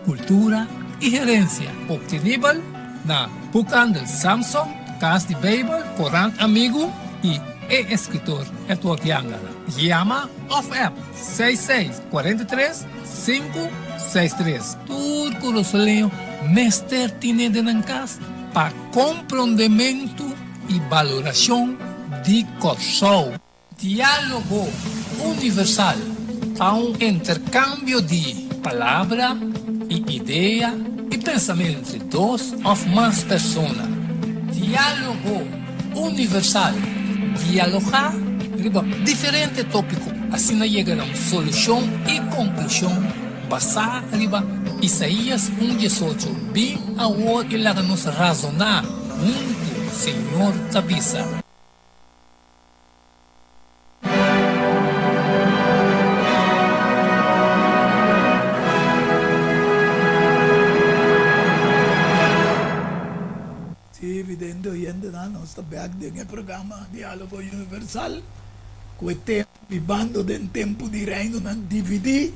kultura i herensia. Optenibel na Boekhandel Samson, Kas di Beibel, Korant Amigu i e eskritor Edward Janga. Yama òf app seis seis 43 5. 63. Tur kurasoleño mester tine den nan kas pa komprondementu i balorashon di Kòrsou. Diálogo Universal ta un interkambio di palabra i idea i pensamentu entre dos òf mas persona. Diálogo Universal, dialogá riba diferente tópiko, asina yega na un solushon i konklushon basá riba Isaías un diesocho, Bin awor i laga nos razoná huntu, Señor ta bisa. Sí, vidente oyentenan, nos ta bek den e programa Diálogo Universal ku e tema Bibando den Tempu di Reinonan Dividí,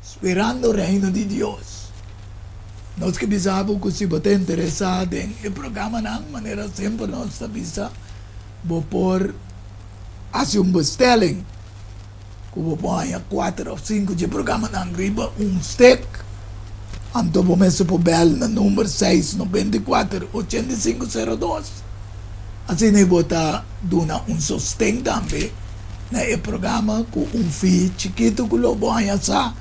Sperando Reino di Dios. Nos ke bisa bo ku si bo ta interesá den e programanan, manera semper nos ta bisa, Bo por hasi un bestelling ku bo por haña kuater òf sinku dje programanan riba un stek. Anto bo mester por bèl na number seis 94 85 02. Asina bo ta duna un sosten tambe na e programa ku un fee chikitu ku lo bo haña sa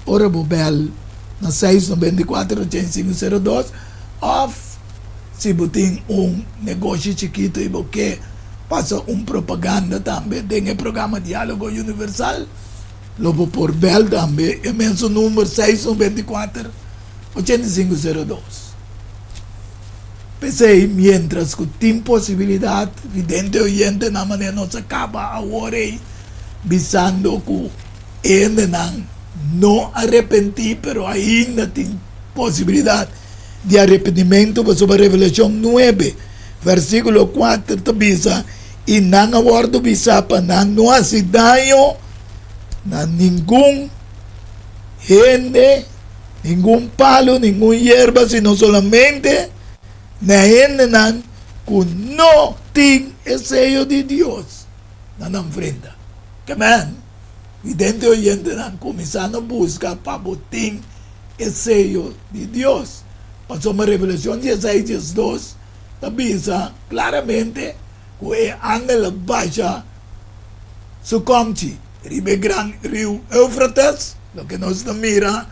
ora bo bèl na seis 94 85 02 òf Si bo tin un negoshi chikitu i bo ke pasa un propaganda tambe den e programa Diálogo Universal, lo bo por bèl tambe e mesun number seis 94 85 02. P'esei, miéntras ku tin posibilidat, vidente oyentenan manera nos a kaba awor ei bisando ku e hendenan no a repentí pero ainda tin posibilidat di arepentimentu, pasobra Revelashon nuebe, versíkulo kuater ta bisa, I nan a wòrdu bisá pa nan no hasi daño na ningun hende, ningun palu, ningun yerba, sino solamente na e hendenan ku no tin e seyo di Dios na nan frenta. Kemen, vidente oyentenan, kuminsá na buska pa bo tin e seyo di Dios. Pasobra Revelashon dieseis 12 ta bisa klaramente ku e angel a basha su kòmchi riba e gran riu Eufrates, loke nos ta mira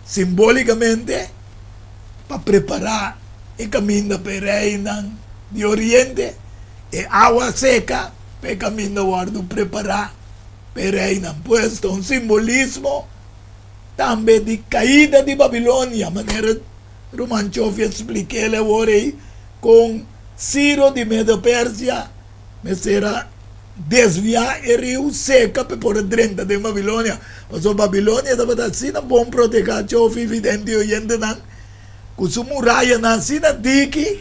simbólikamente pa prepará e kaminda pa e reinan di oriente, e awa seka pa e kaminda wòrdu prepará pa e reinan. Pues ta un simbolismo Tambe di kaida di Babilonia, manera Ruman Chofi a splik'el awor ei, kon Siro di Medo-Persia mester a desviá e riu seka pa e por a drenta den Babilonia. Pasobra Babilonia tabata asina bon protegá, Chofi, vidente i oyentenan, ku su murayanan asina diki,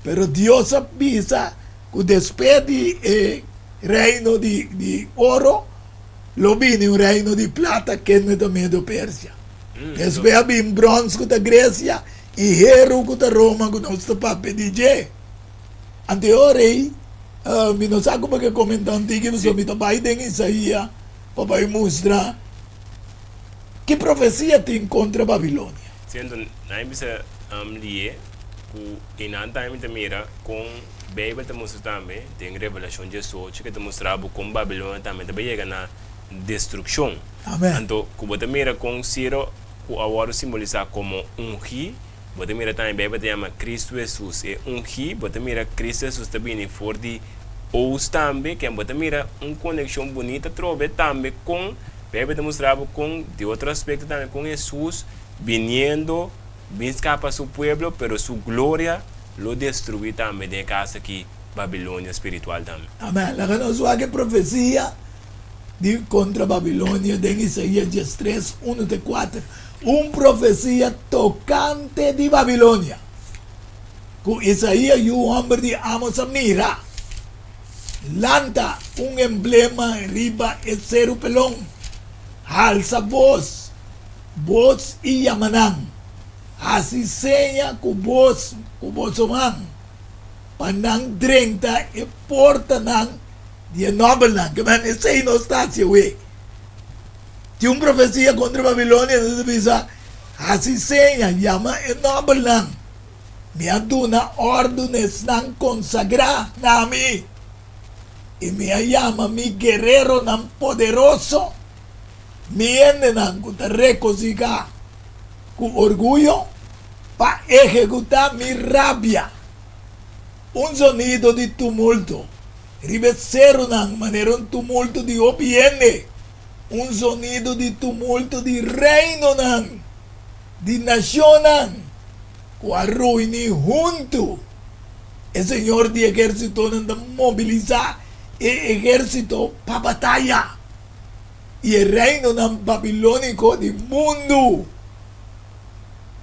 pero Dios a bisa ku despues di e reino di oro, Lo bini un reino di plata kende ta Medo Persia. Despues a bin brons ku ta Gresia i heru ku ta Roma ku nos ta papia di dje. Anto e ora ei mi no sa kuma ke komentá un tiki pasobra mi ta bai den Isaia pa bai mustra ki profesia tin kontra Babilonia. Siento, nan bisa lié ku einan tambe mi ta mira kon Beibel ta mustra tambe den Revelashon diesocho ke ta mustra bo kon Babilonia tambe ta bai yega na destrukshon. Amen. Anto ku bo ta mira kon Siro ku a wòrdu simbolisá komo ungí, bo ta mira tambe Beibel ta yama Kristu Hesus e ungí, bo ta mira Kristu Hesus ta bini for di ost tambe, ken bo ta mira un konekshon bunita atrobe tambe kon Beibel ta mustra bo kon di otro aspekto tambe kon Hesus biniendo bin skapa su pueblo pero su gloria lo destruí tambe den e kas aki, Babilonia spiritual tambe. Amèn. Laga nos wak e profesia di kontra Babilonia den Isaías diestres, unu te kuater. Un profesia tokante di Babilonia ku Isaías yu hòmber di Amos a mira. Lanta un emblema riba e seru pelon, halsa bos, bos i yama nan. Hasi seña ku bos ku boso man, pa nan drenta e portanan di e nòbelnan. Ke men esei nos ta hasi awe. Tin un profesia kontra Babilonia ta ta bisa, Hasi seña, yama e nòbelnan. Mi a duna òrdu na esnan konsagrá na mi, i mi a yama mi guereronan poderoso, mi hendenan ku ta regosigá ku orguyo, pa ehekutá mi rabia. Un zonido di tumulto riba e serunan manera un tumulto di hopi hende, un zonido di tumulto di reinonan, di nashonnan ku a ruini huntu. E Señor di ehérsitonan ta mobilisá e ehérsito pa bataya, i e reinonan babilóniko di mundu.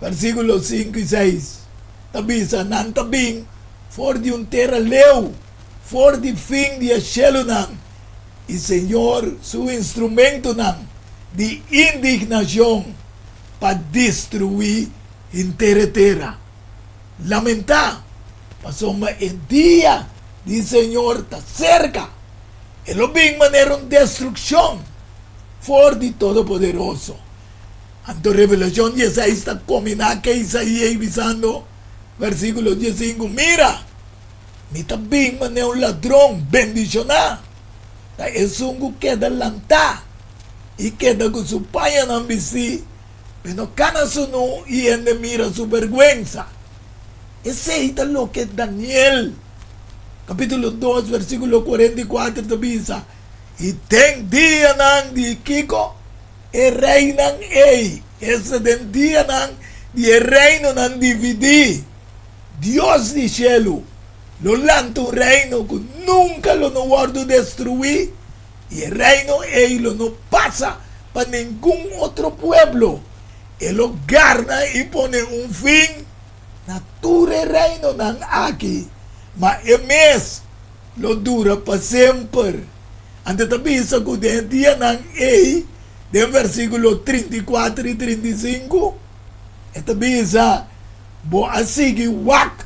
Versíkulo sinku i seis ta bisa, Nan ta bin for di un tera leu, for di fin di e shelunan, i Señor su instrumentonan di indignashon pa destruí henter e tera. Lamentá, pasobra e dia di Señor ta serka, e lo bin manera un destrukshon for di Todopoderoso. Anto Revelashon dieseis ta kombiná ke Isaías bisando, versíkulo diesinku, Mira! Mi ta bin manera un ladron, bendishoná ta esun ku keda lantá i keda ku su pañanan bistí, p'e no kana sunú i hende mira su bèrgwensa. Esei ta loke Daniel kapítulo dos versíkulo 44 ta bisa, I den dianan di kiko e reinan ei, esta den dianan di e reinonan dividí, Dios di shelu lo lanta un reino ku nunka lo no wòrdu destruí, i e reino ei lo no pasa pa ningun otro pueblo. E lo garna i pone un fin na tur e reinonan aki, ma e mes lo dura pa semper. Anto ta bisa ku den e dianan ei, den versíkulo 34 i 35, e ta bisa, Bo a sigui wak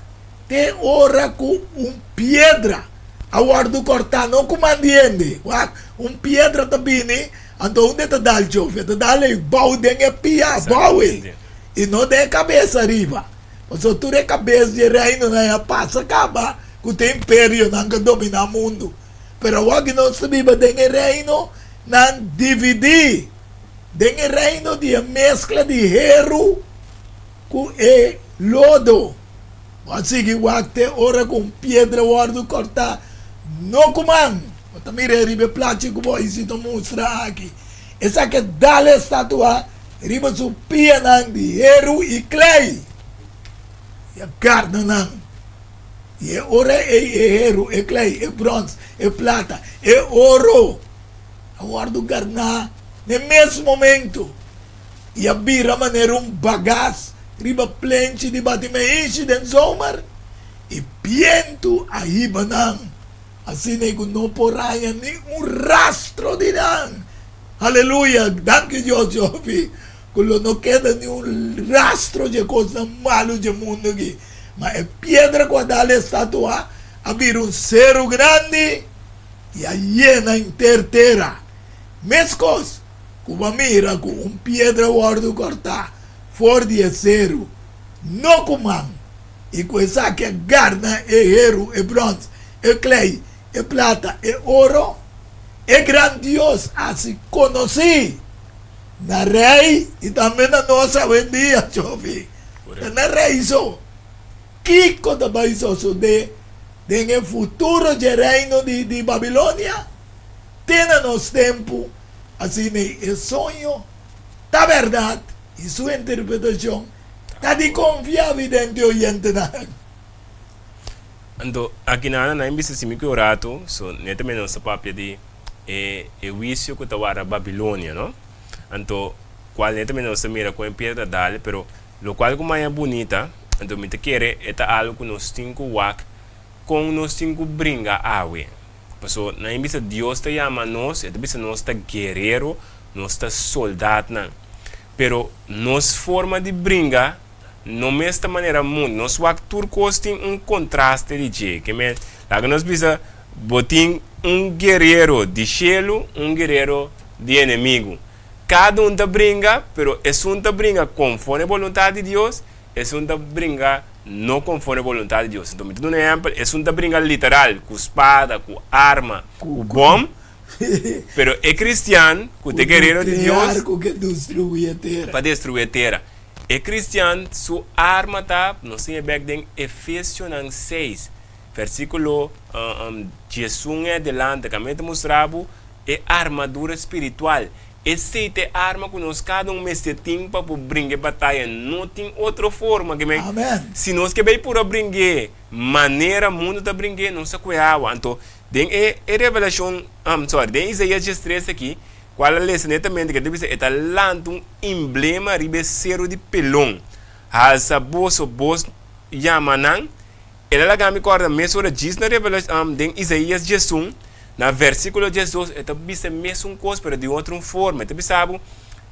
te ora ku un piedra a wòrdu kòrtá, no ku man di hende. Wak, un piedra ta bini, anto unda e ta dal Jofi? E ta dal ei bou den e pia abou ei, i no den e kabes ariba. Pasobra tur e kabes di e reinonan ei a pasa kaba ku ta imperionan ku a dominá mundu. Pero awor ku nos ta biba den e reinonan dividí, den e reino di e meskla di heru, Ku e lodo. Bo a sigui wak te ora ku un piedra wòrdu kòrtá, no ku man. Bo ta mira e riba e plachi ku bo isito mustra aki. Esaki a dal e statua riba su pianan di heru i klei i a garna nan. I e ora ei e heru, e klei, e bròns, e plata, e oro a wòrdu garná n'e mes momentu. i a bira manera un bagas riba plenchi di bati meishi den zomer, i bientu a hiba nan, asina ku no por haña ni un rastro di nan. Aleluya! Danki Dios, Jofi, ku lo no keda ni un rastro dje kosnan malu dje mundu aki. Ma e piedra ku a dal e statua a bira un seru grandi i a yena henter tera. Meskos ku bo a mira ku un piedra wòrdu kòrtá for di e seru, no ku man, i ku esaki a garna e heru, e bròns, e klei, e plata, e oro, e gran Dios hasi konosí na rei i tambe na nos awendia, Jofi. Ta na rei so. Kiko ta bai sosodé den e futuro dje reino di Babilonia? Te na nos tempu, asina e soño ta bèrdat i su interpretashon ta di konfia, vidente oyentenan. Anto, aki nan nan bisa si mi ku e rato, so netamente nos ta papia di e e huisio ku ta warda Babilonia, no? Anto, kual netamente nos ta mira kon e piedra ta dal, pero lokual ku maña bunita, anto mi ta kere e ta algu ku nos tin ku wak kon nos tin ku bringa awe. Paso nan bisa Dios ta yama nos, e ta bisa nos ta guerero, nos ta soldatnan. Pero nos forma di bringa no mes ta manera mundu. Nos wak tur kos tin un kontraste di dje. Ke men, laga nos bisa bo tin un guerero di shelu, un guerero di enemigu. Kada un ta bringa, pero esun ta bringa konforme boluntat di Dios, esun ta bringa no konforme boluntat di Dios. Enton mi ta duna un ehèmpel, esun ta bringa literal, ku spada, ku arma, ku bòm, pero e kristian ku ta e guerero di Dios, pa destruí e tera. E kristian su arma ta, nos tin e bèk den Efesionan seis, versíkulo diesun en adelante, kaminda ta mustra bo E armadura spiritual. Esei ta e arma ku nos kada un mester tin pa por bringa e bataya. No tin otro forma. Ke men, Amen. si nos ke bai pura bring'é manera mundu ta bring'é, nos ta kue awa. Anto, den e e Revelashon, sorry, den Isaías diestres aki, kual a lesa netamente ke ta bisa e ta lanta un emblema riba e seru di Pelon. Halsa boso bos yama nan. El a laga mi kòrda mesora djis na Revelashon, den Isaías diesun, na versíkulo diesdos, e ta bisa e mesun kos, pero di otro un forma. E ta bisa bo,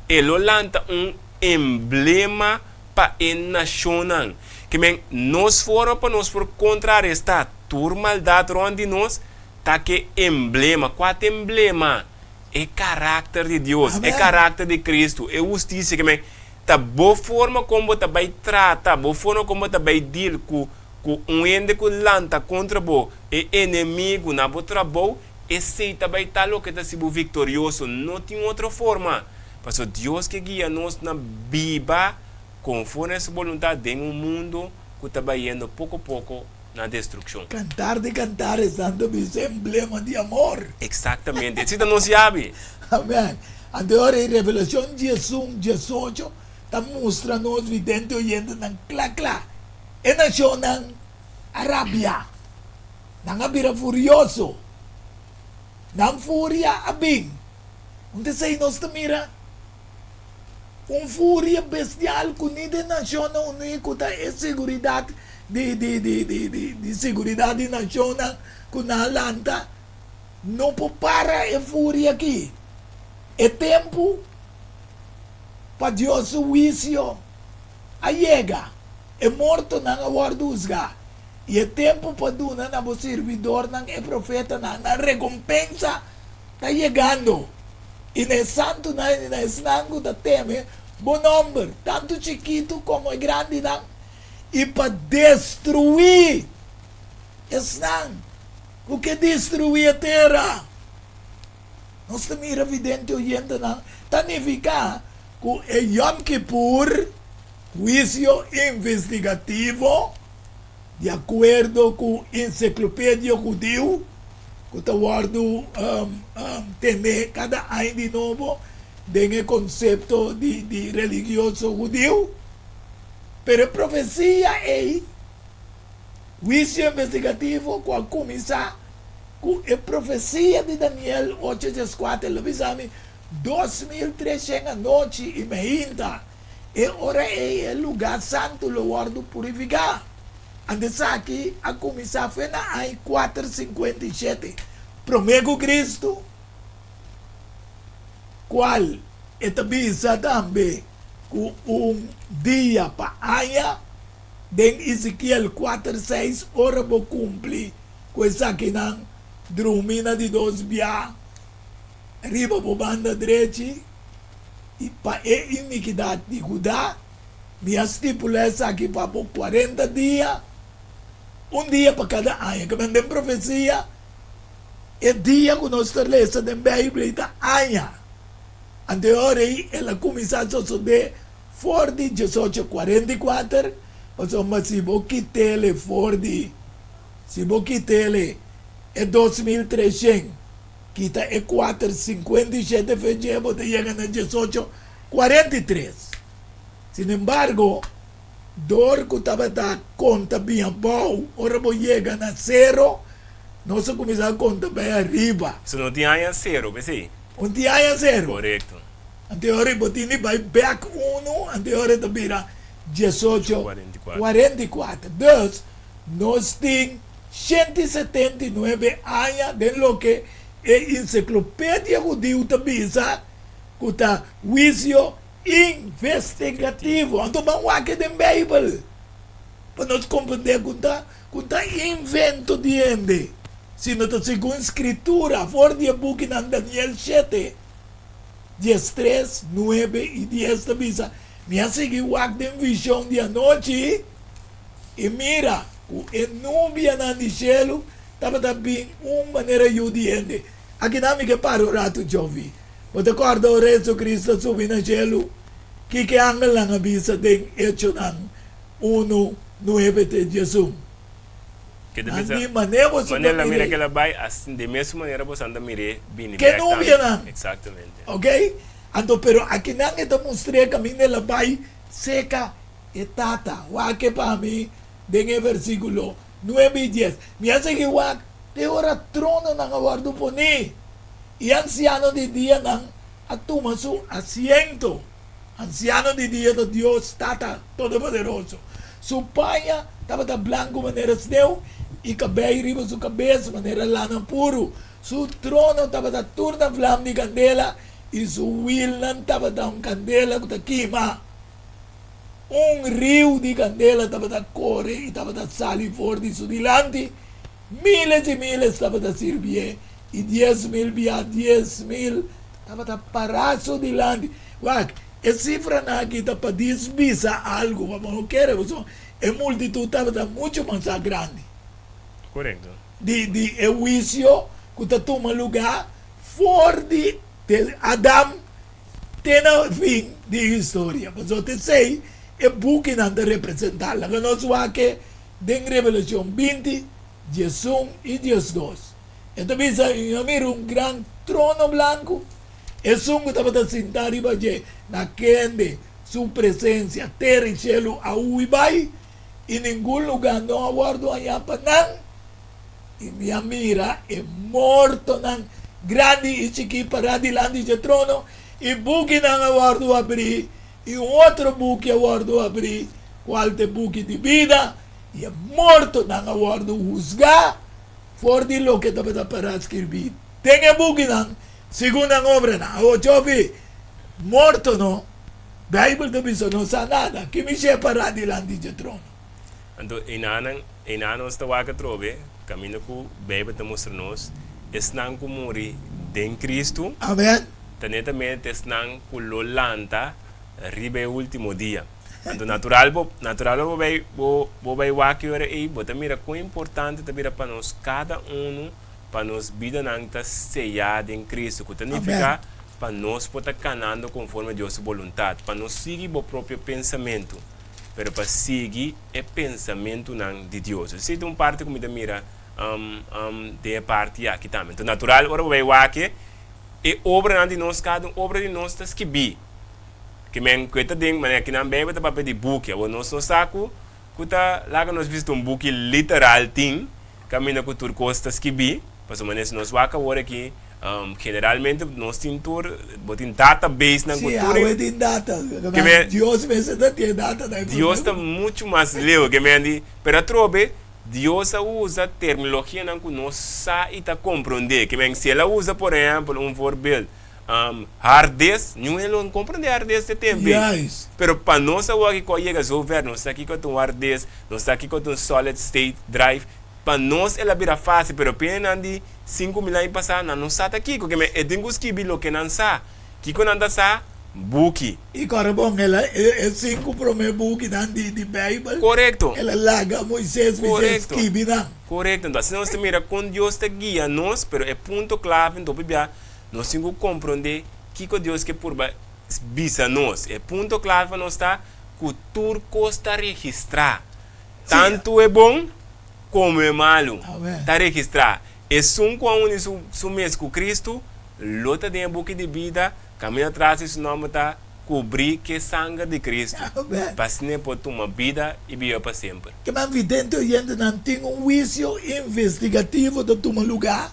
E lo lanta un emblema pa e nashonnan. Ke men, nos forma pa nos por kontrarestá tur maldat rònt di nos ta ke emblema. Kua ta emblema? E karakter di Dios, e karakter di Kristu, e hustisia. Ke men, Ta bo forma kon bo ta bai trata, bo forma kon bo ta bai deal ku ku un hende ku lanta kontra bo, e enemigu na bo trabou, esei ta bai ta loke ta hasi bo viktorioso. No tin otro forma. Pasobra Dios ke guia nos na biba konforme su boluntat den un mundu ku ta bayendo poko poko na destrukshon. Kantar di Kantares nan ta bisa emblema di amor. Eksaktamente. Esei ta nos yabi. Amen. Anto ora e Revelashon diesun, diesocho ta mustra nos vidente oyentenan kla kla. E nashonnan a rabia. Nan a bira furioso. Nan furia a bin. Un ta esei nos ta mira un furia bestial ku ni den Nashonnan Uní ku ta e siguridat di di di di di di siguridat di nashonnan ku nan a lanta no por para e furia aki. E tempu pa Dios su huisio a yega, e mortonan a wòrdu husgá, i e tempu pa duna na bo sirbidornan e profetanan nan rekompensa ta yegando. I na e santunan i na esnan ku ta teme bo nòmber, tantu chikitu komo e grandinan, i pa destruí esnan ku ke destruí e tera. Nos ta mira vidente oyentenan ta nifiká ku e Yom Kippur, huisio investigativo, di akuerdo ku Ensiklopedia Hudiu, ku ta wòrdu tene kada aña di nobo den e konsepto di religioso hudiu. Pero e profesia ei, huisio investigativo ku a kuminsá ku e profesia di Daniel ocho dieskuater, lo bisa mi 2300 anochi i meinta, e ora ei e lugá santu lo wòrdu purifiká. Anto esaki a kuminsá fe na aña kuater 57 promé ku Kristu, kual e ta bisa tambe ku un dia pa aña den Ezekiel kuater seis ora bo kumpli ku esakinan drumi na di dos bia riba bo banda drechi i pa e inikidat di Huda mi a stipula esaki pa bo kuarenta dia, un dia pa kada aña. Ke men den profesia e dia ku nos ta lesa den Beibel ei ta aña. Anto e ora ei el a kuminsá sosodé for di diesocho kuarenta i kuater, pasobra si bo kit'el for di, si bo kit'el e 2300, kita e kuater sinkuenta i shete fe dje, bo ta yega na 1843. Sinembargo, dor ku tabata konta bin abou, ora bo yega na sero, nos a kuminsá konta bai ariba. So no tin aña sero, p'esei? Un tin aña sero. Korekto. Anto e ora bo tin di bai bèk unu, anto e ora ta bira diesocho 44. Dus, nos tin 179 aña den loke e Ensiklopedia Hudiu ta bisa ku ta huisio investigativo. Anto ban wak den Beibel pa nos komprendé ku ta ku ta invento di hende, sino ta segun Skritura for di e bukinan Daniel shete. 13, 9 i 10 ta bisa, Mi a sigui wak den vishon di anochi, i mira ku e nubianan di shelu tabata bin un manera yu di hende. Akinan mi ke para un ratu, Jovi. Bo ta kòrda ora Jesucristo a subi na shelu? Kiko e angelnan a bisa den Echonan unu, nuebe te diesun? Ke ta Nan bisa, di, Manera boso ta Manera la mira mir'é. ke el a bai, asin den mesun manera boso anda mir'é bini Ke bèk tambe. nubianan. Eksaktamente. Ok? Anto, pero akinan e ta mustr'é kaminda el a bai seka e Tata. Wak e pa mi den e versíkulo nuebe i dies. Mi a sigui wak te ora trononan a wòrdu poní i ansiano di dianan a tuma su asiento. Ansiano di dia ta Dios Tata Todopoderoso. Su paña tabata blanku manera sneu i kabei riba su kabes manera lana puru. Su trono tabata tur na vlam di kandela i su wilnan tabata un kandela ku ta kima. Un riu di kandela tabata kore i tabata sali for di su dilanti. Miles i miles tabata sirbié, i 10,000 bia 10,000 tabata pará su dilanti. Wak, e sifranan aki ta pa dis bisa algu, pa bo no kere, pasobra e multitut tabata muchu masá grandi. Korekto. Di di e huisio ku ta tuma lugá for di Adam te na fin di historia. Pasobra ta esei e bukinan ta representá. Laga nos wak e Den Revelashon 20, 11 i 12, e ta bisa, I a mira un gran trono blanku, esun ku tabata sintá riba dje, na kende su presensia tera i shelu a hui bai, i ningun lugá no a wòrdu hañá pa nan. I mi a mira e mortonan, grandi i chikí, pará dilanti dje trono, i bukinan a wòrdu abrí, I un otro buki a wòrdu abrí, kual ta e buki di bida, i e mortonan a wòrdu husgá for di loke tabata pará skirbí den e bukinan, segun nan obranan. Awor Jobi, morto no, Beibel ta bisa no sa nada, ki mishé pará dilanti dje trono? Anto einanan, einan nos ta wak atrobe, kaminda ku Beibel ta mustra nos, esnan ku muri den Kristu, Amen. Ta netamente esnan ku lo lanta riba e último dia. Anto natural bo, natural bo bai, bo, bo bai wak e ora ei, bo ta mira kon importante ta bira pa nos kada unu, pa nos bidanan ta seyá den Cristo, ku ta nifiká pa nos por ta kanando konforme Dios su boluntat, pa no sigui bo propio pensamentu, pero pa sigui e pensamentunan di Dios. Esei ta un parti ku mi ta mira den e parti aki tambe. Anto natural ora bo bai wak e. E obranan di nos, kada un obra di nos ta skibí. Ke men ku e ta den, manera kinan Beibel ta papia di buki. Awor nos no sa ku ku ta laga nos bista un buki literal tin kaminda ku tur kos ta skibí. Pasobra manera si nos wak awor aki, generalmente nos tin tur, bo tin databasenan ku Sí, tur awe tin data. Ke men Dios mester ta tin e datanan. Dios ta muchu mas leu. Ke men di, pero atrobe Dios a usa terminologianan ku nos sa i ta komprondé. Ke men, si el a usa, por ehèmpel, un voorbeeld, hard disk, niun hende lo no komprondé hard disk te tempu ei. Juist. Pero pa nos awor kiko a yega zover, nos sa kiko ta un hard disk, nos sa kiko ta un solid state drive, pa nos el a bira fásil, pero pa hendenan di 5000 aña pasá, nan no sa ta kiko. Ke men, e tin ku skibi loke nan sa. Kiko nan ta sa? Buki. I kòrda bon, el a e sinku promé bukinan di di Beibel, Korekto. el a laga Moises bis'é Korekto. skibi nan. Korekto. Enton asina nos ta mira kon Dios ta guia nos, pero e punto klave enton pabia nos tin ku komprondé kiko Dios ke purba bisa nos. E punto klave pa nos ta ku tur kos ta registrá. Tantu e bon komo e malu Amen. ta registrá. Esun ku a uni su su mes ku Kristu lo ta den e buki di bida, kaminda tras di su nòmber ta kubrí ku e sanger di Kristu, Amèn. pa asina e por tuma bida i biba pa semper. Keman vidente oyentenan tin un huisio investigativo ta tuma lugá,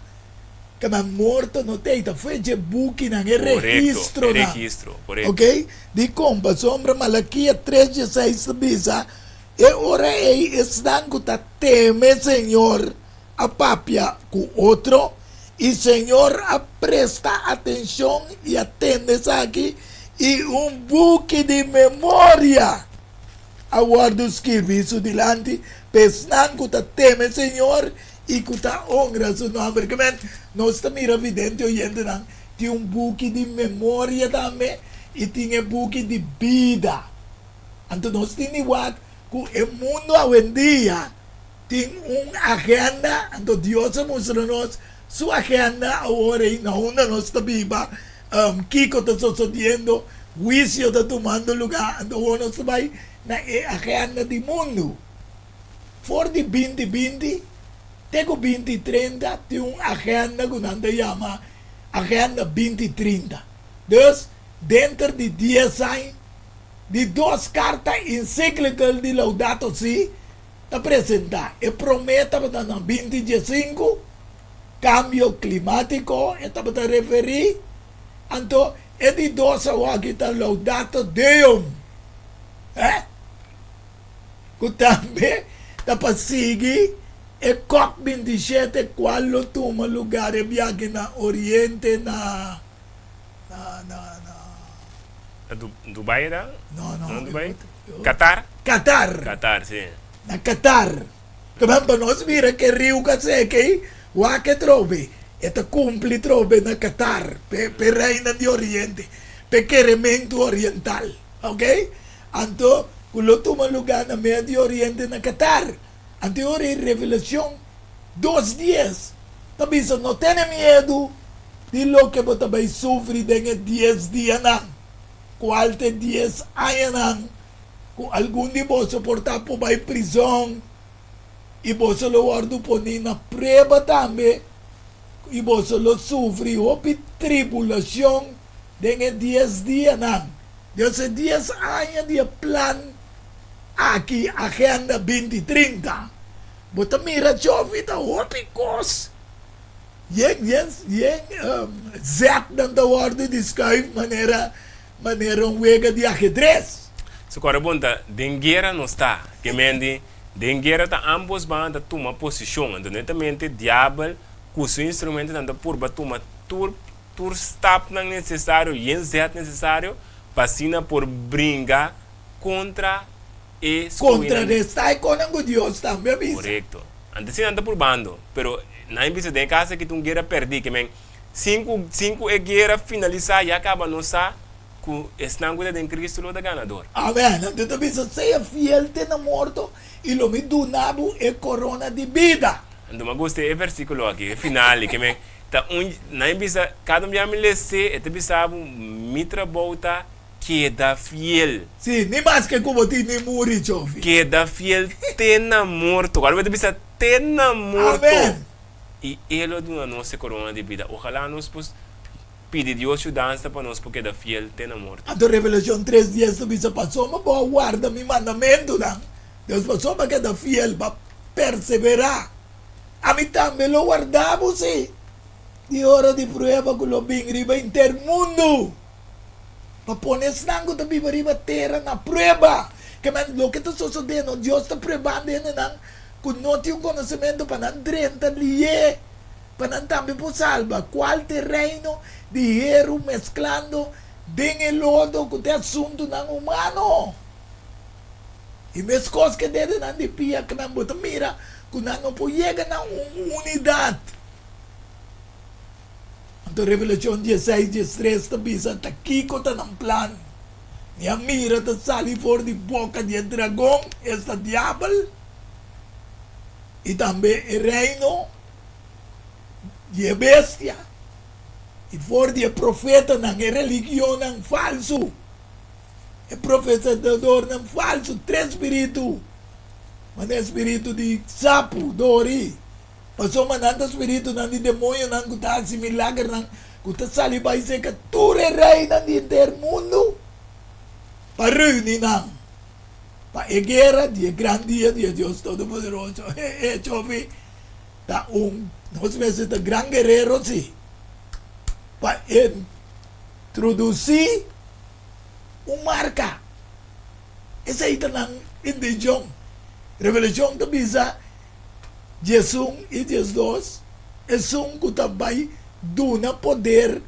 keman morto no ta ei, ta fue dje bukinan, e Korekto, e registronan. registro, korekto. Ok? Dikon? Pasobra Malakia tres dieseis ta bisa, E ora ei esnan ku ta teme Señor a papia ku otro, i Señor a presta atenshon i a tende esaki, i un buki di memoria a wòrdu skirbí su dilanti pa esnan ku ta teme Señor i ku ta honra su nòmber. Ke men, nos ta mira vidente oyentenan. Tin un buki di memoria tambe i tin e buki di bida. Anto nos tin di wak ku e mundu awendia tin un agenda, anto Dios a mustra nos su agenda awor ei na unda nos ta biba, kiko ta sosodiendo, huisio ta tumando lugá, anto awor nos ta bai na e agenda di mundu. For di 2020 te ku 2030 tin un agenda ku nan ta yama Agenda 2030. Dus, denter di dies aña, di dos karta ensiklikal di Laudato Si ta presentá. E promé tabata na 2015, Kambio Klimátiko e tabata referí, anto e di dos awaki ta Laudato Deum. Eh? Ku tambe ta pa sigui e cop 27 kual lo tuma lugar e biahe na Oriente na na na na. Na Dubai ta? No no. No Dubai? Qatar? Qatar. Qatar si. Na Qatar. Taban pa nos mira ke riu ka seke ei wak e trobe e ta kumpli trobe na Qatar p'e p'e reinan di Oriente p'e kerementu oriental ok. Anto ku lo tuma lugá na Medio Oriente na Qatar. Anto e ora ei Revelashon dos dies ta bisa no tene miedu di loke bo ta bai sufri den e dies dianan, kual ta e dies añanan ku algun di boso por ta por bai prizon i boso lo wòrdu poní na prueba tambe i boso lo sufri hopi tribulashon den e dies dianan. Dios e dies aña di e plan aki Agenda 2030 bo ta mira Jovi ta hopi kos yen yen yen zetnan ta wordo di schuif manera manera un wega di ahedres. So kòrda bon ta den guera nos ta ke men di den guera ta ambos banda ta tuma posishon anto netamente diabel ku su instrumentonan ta purba tuma tur tur stapnan nesesario yen zet nesesario pa asina por bringa kontra e skohinan. Kontrarestá e konan ku Dios tambe a bisa. Korekto. Anto si nan ta purbando, pero nan a bisa den e kas aki ta un guera pèrdí, ke men sin ku sin ku e guera finalisá ya kaba nos sa ku esnan ku ta den Kristu lo ta ganador. Amèn. Anto e ta bisa, Sea fiel te na morto, i lo mi duna bo e korona di bida. Anto mi a gusta e versíkulo aki, e final, ke men Ta un, nan e bisa, kada un bia mi les'é, e ta bisa bo, Mi trabou ta keda fiel. Sí, ni maske ku bo tin ni muri, Chofi. Keda fiel te na morto. Awor bo ta bisa te na morto. Amen. I E lo duna nos e korona di bida. Ojalá nos por pidi Dios yudansa pa nos por keda fiel te na morto. Anto Revelashon tres dies ta bisa, Pasobra bo a warda mi mandamentunan, Dios pasobra bo a keda fiel, bo a perseverá. Ami tambe lo warda bo, sí, di ora di prueba ku lo bin riba henter mundu, pa pone esnan ku ta biba riba tera na prueba. Kemen loke ta sosodé no, Dios ta pruebando hendenan ku no tin un konosementu pa nan drenta lié, pa nan tambe por salba. Kual ta e reino di heru mesklando den e lodo ku ta e asuntunan humano? I meskos ke dedenan di pia kemen bo ta mira ku nan no por yega na un unidat. Anto Revelashon dieseis, diestres ta bisa ta kiko ta nan plan. Mi a mira ta sali for di boka di e dragon, esta diabel, i tambe e reino di e bestia, i for di e profetanan, e religionnan falsu, e profetadornan falsu, tres spiritu. Manera spiritu di sapu, dori, pasobra nan ta spiritunan di demoñonan ku ta hasi milagernan, ku ta sali bai serka tur e reinan di henter mundu pa reuni nan pa e guera di e gran dia di e Dios Todopoderoso. E echo afi ta un, nos mester ta gran guerero si, pa introdusí un marka. Esei ta nan intencion. Revelacion ta bisa 11 i 12, Esun cu ta bai duna poder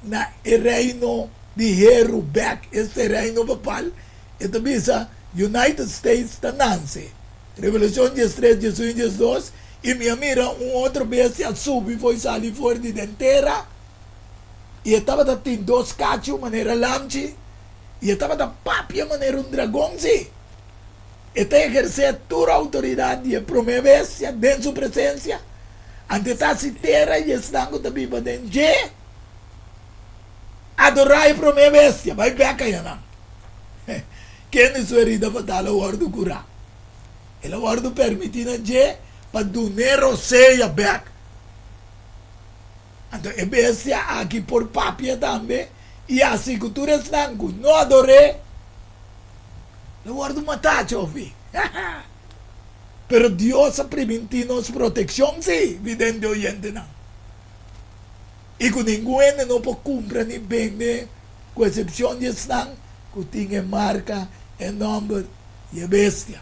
na e reino di heru bek, esta e reino papal, e ta bisa United States ta nanse. Revelacion 13, 11 i 12, I mi a mira un otro bestia a subi fo'i sali for di den tera. I e tabata tin dos kachu manera lamchi, i e tabata papia manera un dragon, sí, e ta ehersé tur outoridat di e promé bestia den su presensia, anto e ta hasi tera i esnan ku ta biba den dje adorá e promé bestia. Bai bèk ayanan. Kende su herida fatal a wòrdu kurá? El a wòrdu permití na dje pa dun'é rosea bèk. Anto e bestia aki por papia tambe i hasi ku tur esnan ku no ador'é lo wòrdu matá, Chofi. Pero Dios a primintí nos protekshon, sí, vidente oyentenan, i ku ningun hende no por kumpra ni bende, ku esepshon di esnan ku tin e marka, e nòmber di e bestia,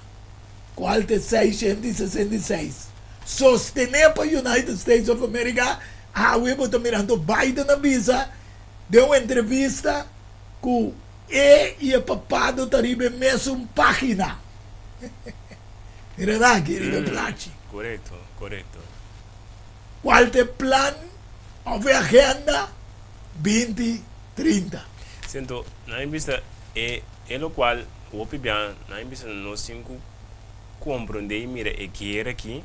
kual ta e 666. Sostené pa United States of America, awe bo ta mirando Biden a bisa den un entrevista ku e i e papado ta riba e mesun página. Mira nan aki riba e plachi. Korekto, korekto. Kual ta e plan òf e agenda 20 30? Siento, nan bisa e e lokual hopi bia nan bisa nos tin ku komprondé i mira e guera aki,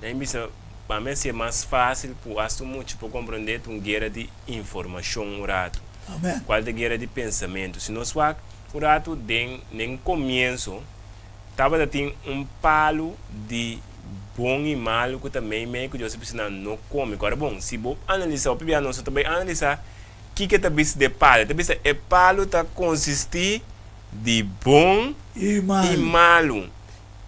nan bisa pa mi a ser mas fásil ku hasta un mucha por komprondé ta un guera di informashon un ratu. Amen. Kual ta guera di pensamentu. Si nos wak un ratu den den komienso tabata tin un palu di bon i malu ku ta meimei ku Dios a bisa nan no kome. Ku ora bon, si bo analisá hopi bia nos no ta bai analisá kiko e ta bisa di e palu. E ta bisa e palu ta konsistí di bon I malu. i malu.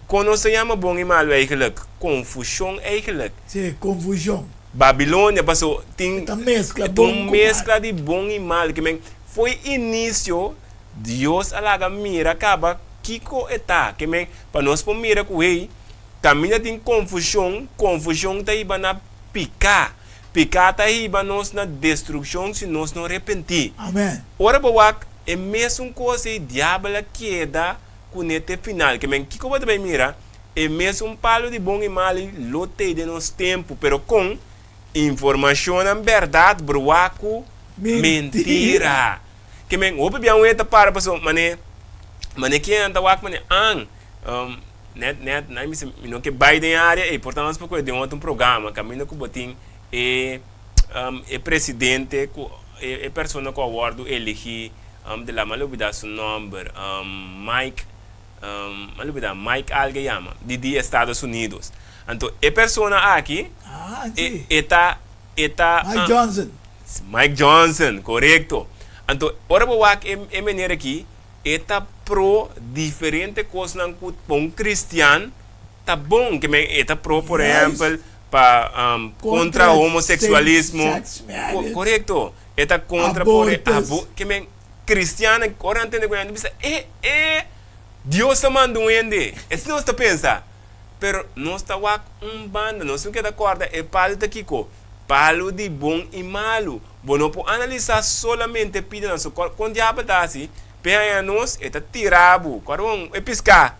Kon nos ta yama bon i malu eigenlijk? Konfushon eigenlijk. Sí, konfushon. Babilonia paso tin E ta meskla e ta bon un ku malu. meskla di bon i malu. Ke men fo'i inisio Dios a laga mira kaba kiko e ta. Ke men pa nos por mira ku hey, kaminda tin konfushon, konfushon ta hiba na piká. Piká ta hiba nos na destrukshon si nos no repentí. Amen. Ora bo wak e mesun kos ei diabel a keda kuné te final. Ke men kiko bo ta bai mira? E mesun palu di bon i mal ei lo tei den nos tempu, pero kon informashonnan bèrdat bruá ku mentira. Ke men hopi bia un e ta para pasobra manera manera kier nan ta wak manera an net net nan bisa mi no ke bai den e area ei por ta nos por kohe den otro programa kaminda ku bo tin e e presidente ku e persona ku a wòrdu eligi de la mi a lubida su nòmber Mike mi a lubida Mike algu e yama di di Estados Unidos anto e persona aki e ta e ta Mike Johnson. Mike Johnson korekto anto ora bo wak e manera aki E ta pro diferente kosnan ku pa un kristian ta bon. Ke men e ta pro por ehèmpel pa kontra homoseksualismo. Korekto. E ta kontra por abo ke men kristiannan ora nan tende ku nan ta bisa e e Dios ta manda un hende. Esei nos ta pensa. Pero nos ta wak un banda. Nos tin keda kòrda e palu ta kiko? Palu di bon i malu. Bo no por analisá solamente pidanan so. Kon diabel ta hasi? P'e haña nos, e ta tira bo. Kòrda bon, e piská.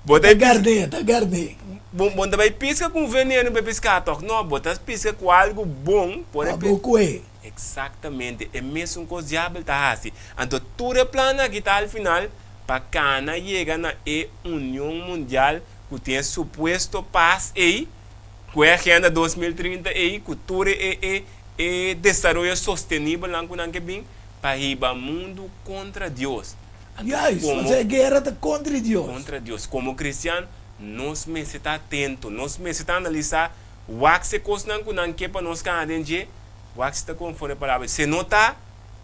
Bo ta E ta gard'é, e ta gard'é. Bo no ta bai piska ku un veneno p'e piská tòg. No, bo ta piska ku algu bon por e Pa bo kue. Eksaktamente, e mesun kos diabel ta hasi. Anto tur e plannan aki ta al final pa kana yega na e union mundial ku tin e supuesto pas ei, ku e agenda 2030 ei, ku tur e e E desaroyo sostenibelnan ku nan ke bin pa hiba mundu kontra Dios. Anto Juist, komo pasobra e guera ta kontra Dios. Kontra Dios. Komo kristian, nos mester ta atento, nos mester ta analisá wak si e kosnan ku nan ke pa nos kana den dje, wak si ta konforme palabra. Si no ta,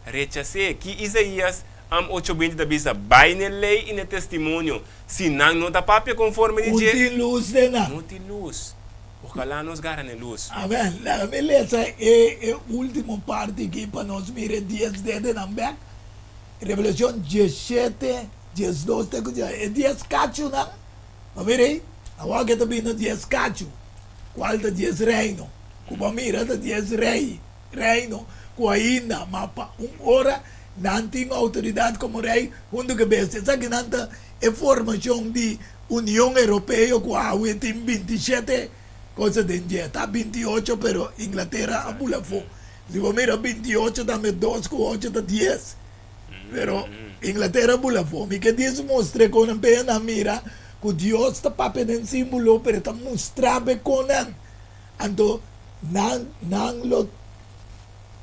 rechas'é. Ki Isaías am ocho binti ta bisa? Bai n'e lei i n'e testimonio. Si nan no ta papia konforme di Un dje, tin lus den nan. no tin lus. Ojalá nos gara n'e lus. Amen. Laga mi lesa e e ultimo parti aki pa nos mira e dies dedenan bek. Revelacion diesshete, diesdos te ku dies. E dies kachunan, bo mira ei? Awor ke ta bini dies kachu, kual ta dies reino, ku bo mira ta dies rei, reino, ku ainda, ma pa un ora nan tin outoridat komo rei huntu ku e bestia. Esakinan ta e formashon di Union Europeo ku awe tin 27 cosa den dje, ta 28 pero Inglatera a bula afó. Si bo mira 28 tambe dos ku ocho ta dies. Pero Inglatera bula afó. Mi ke dies mustra kon nan p'e nan mira ku Dios ta papia den símbolo pero e ta mustra be kon nan. Anto nan nan lo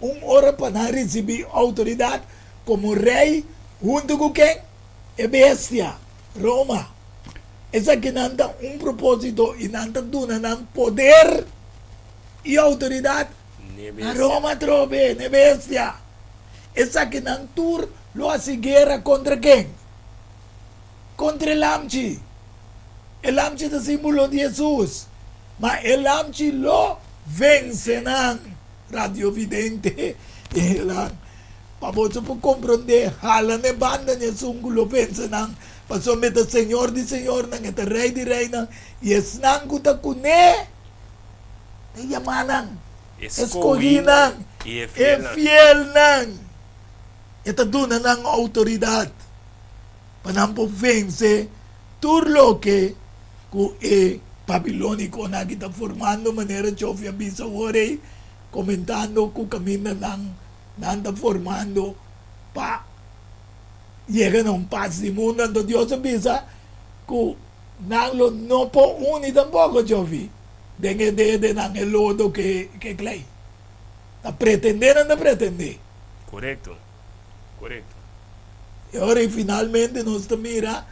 un ora pa nan risibí outoridat komo rei huntu ku ken? E bestia, Roma. Esakinan ta un propósito i nan ta duna nan poder i outoridat na Roma atrobe, n'e bestia. Esakinan tur lo hasi guera kontra ken? Kontra e Lamchi. E Lamchi ta símbolo di Hesus. Ma e Lamchi lo vense nan. Radiovidente, pa boso por komprondé, hala n'e banda di esun ku lo vense nan, pasobra e ta Señor di señornan, e ta Rei di reinan, i esnan ku ta kuné ta yamá nan, e skohí nan, e fielnan. E ta duna nan outoridat pa nan por vense tur loke ku e babilónikonan aki ta formando, manera Chofi a bisa awor ei, komentando ku kaminda nan nan ta formando pa yega na un pas di mundu. Anto Dios a bisa ku nan lo no por uni tampoko, Chofi. Den e dedenan e lodo ke ke klei. Ta pretendé nan ta pretendé. Korekto. Korekto. E ora ei finalmente nos ta mira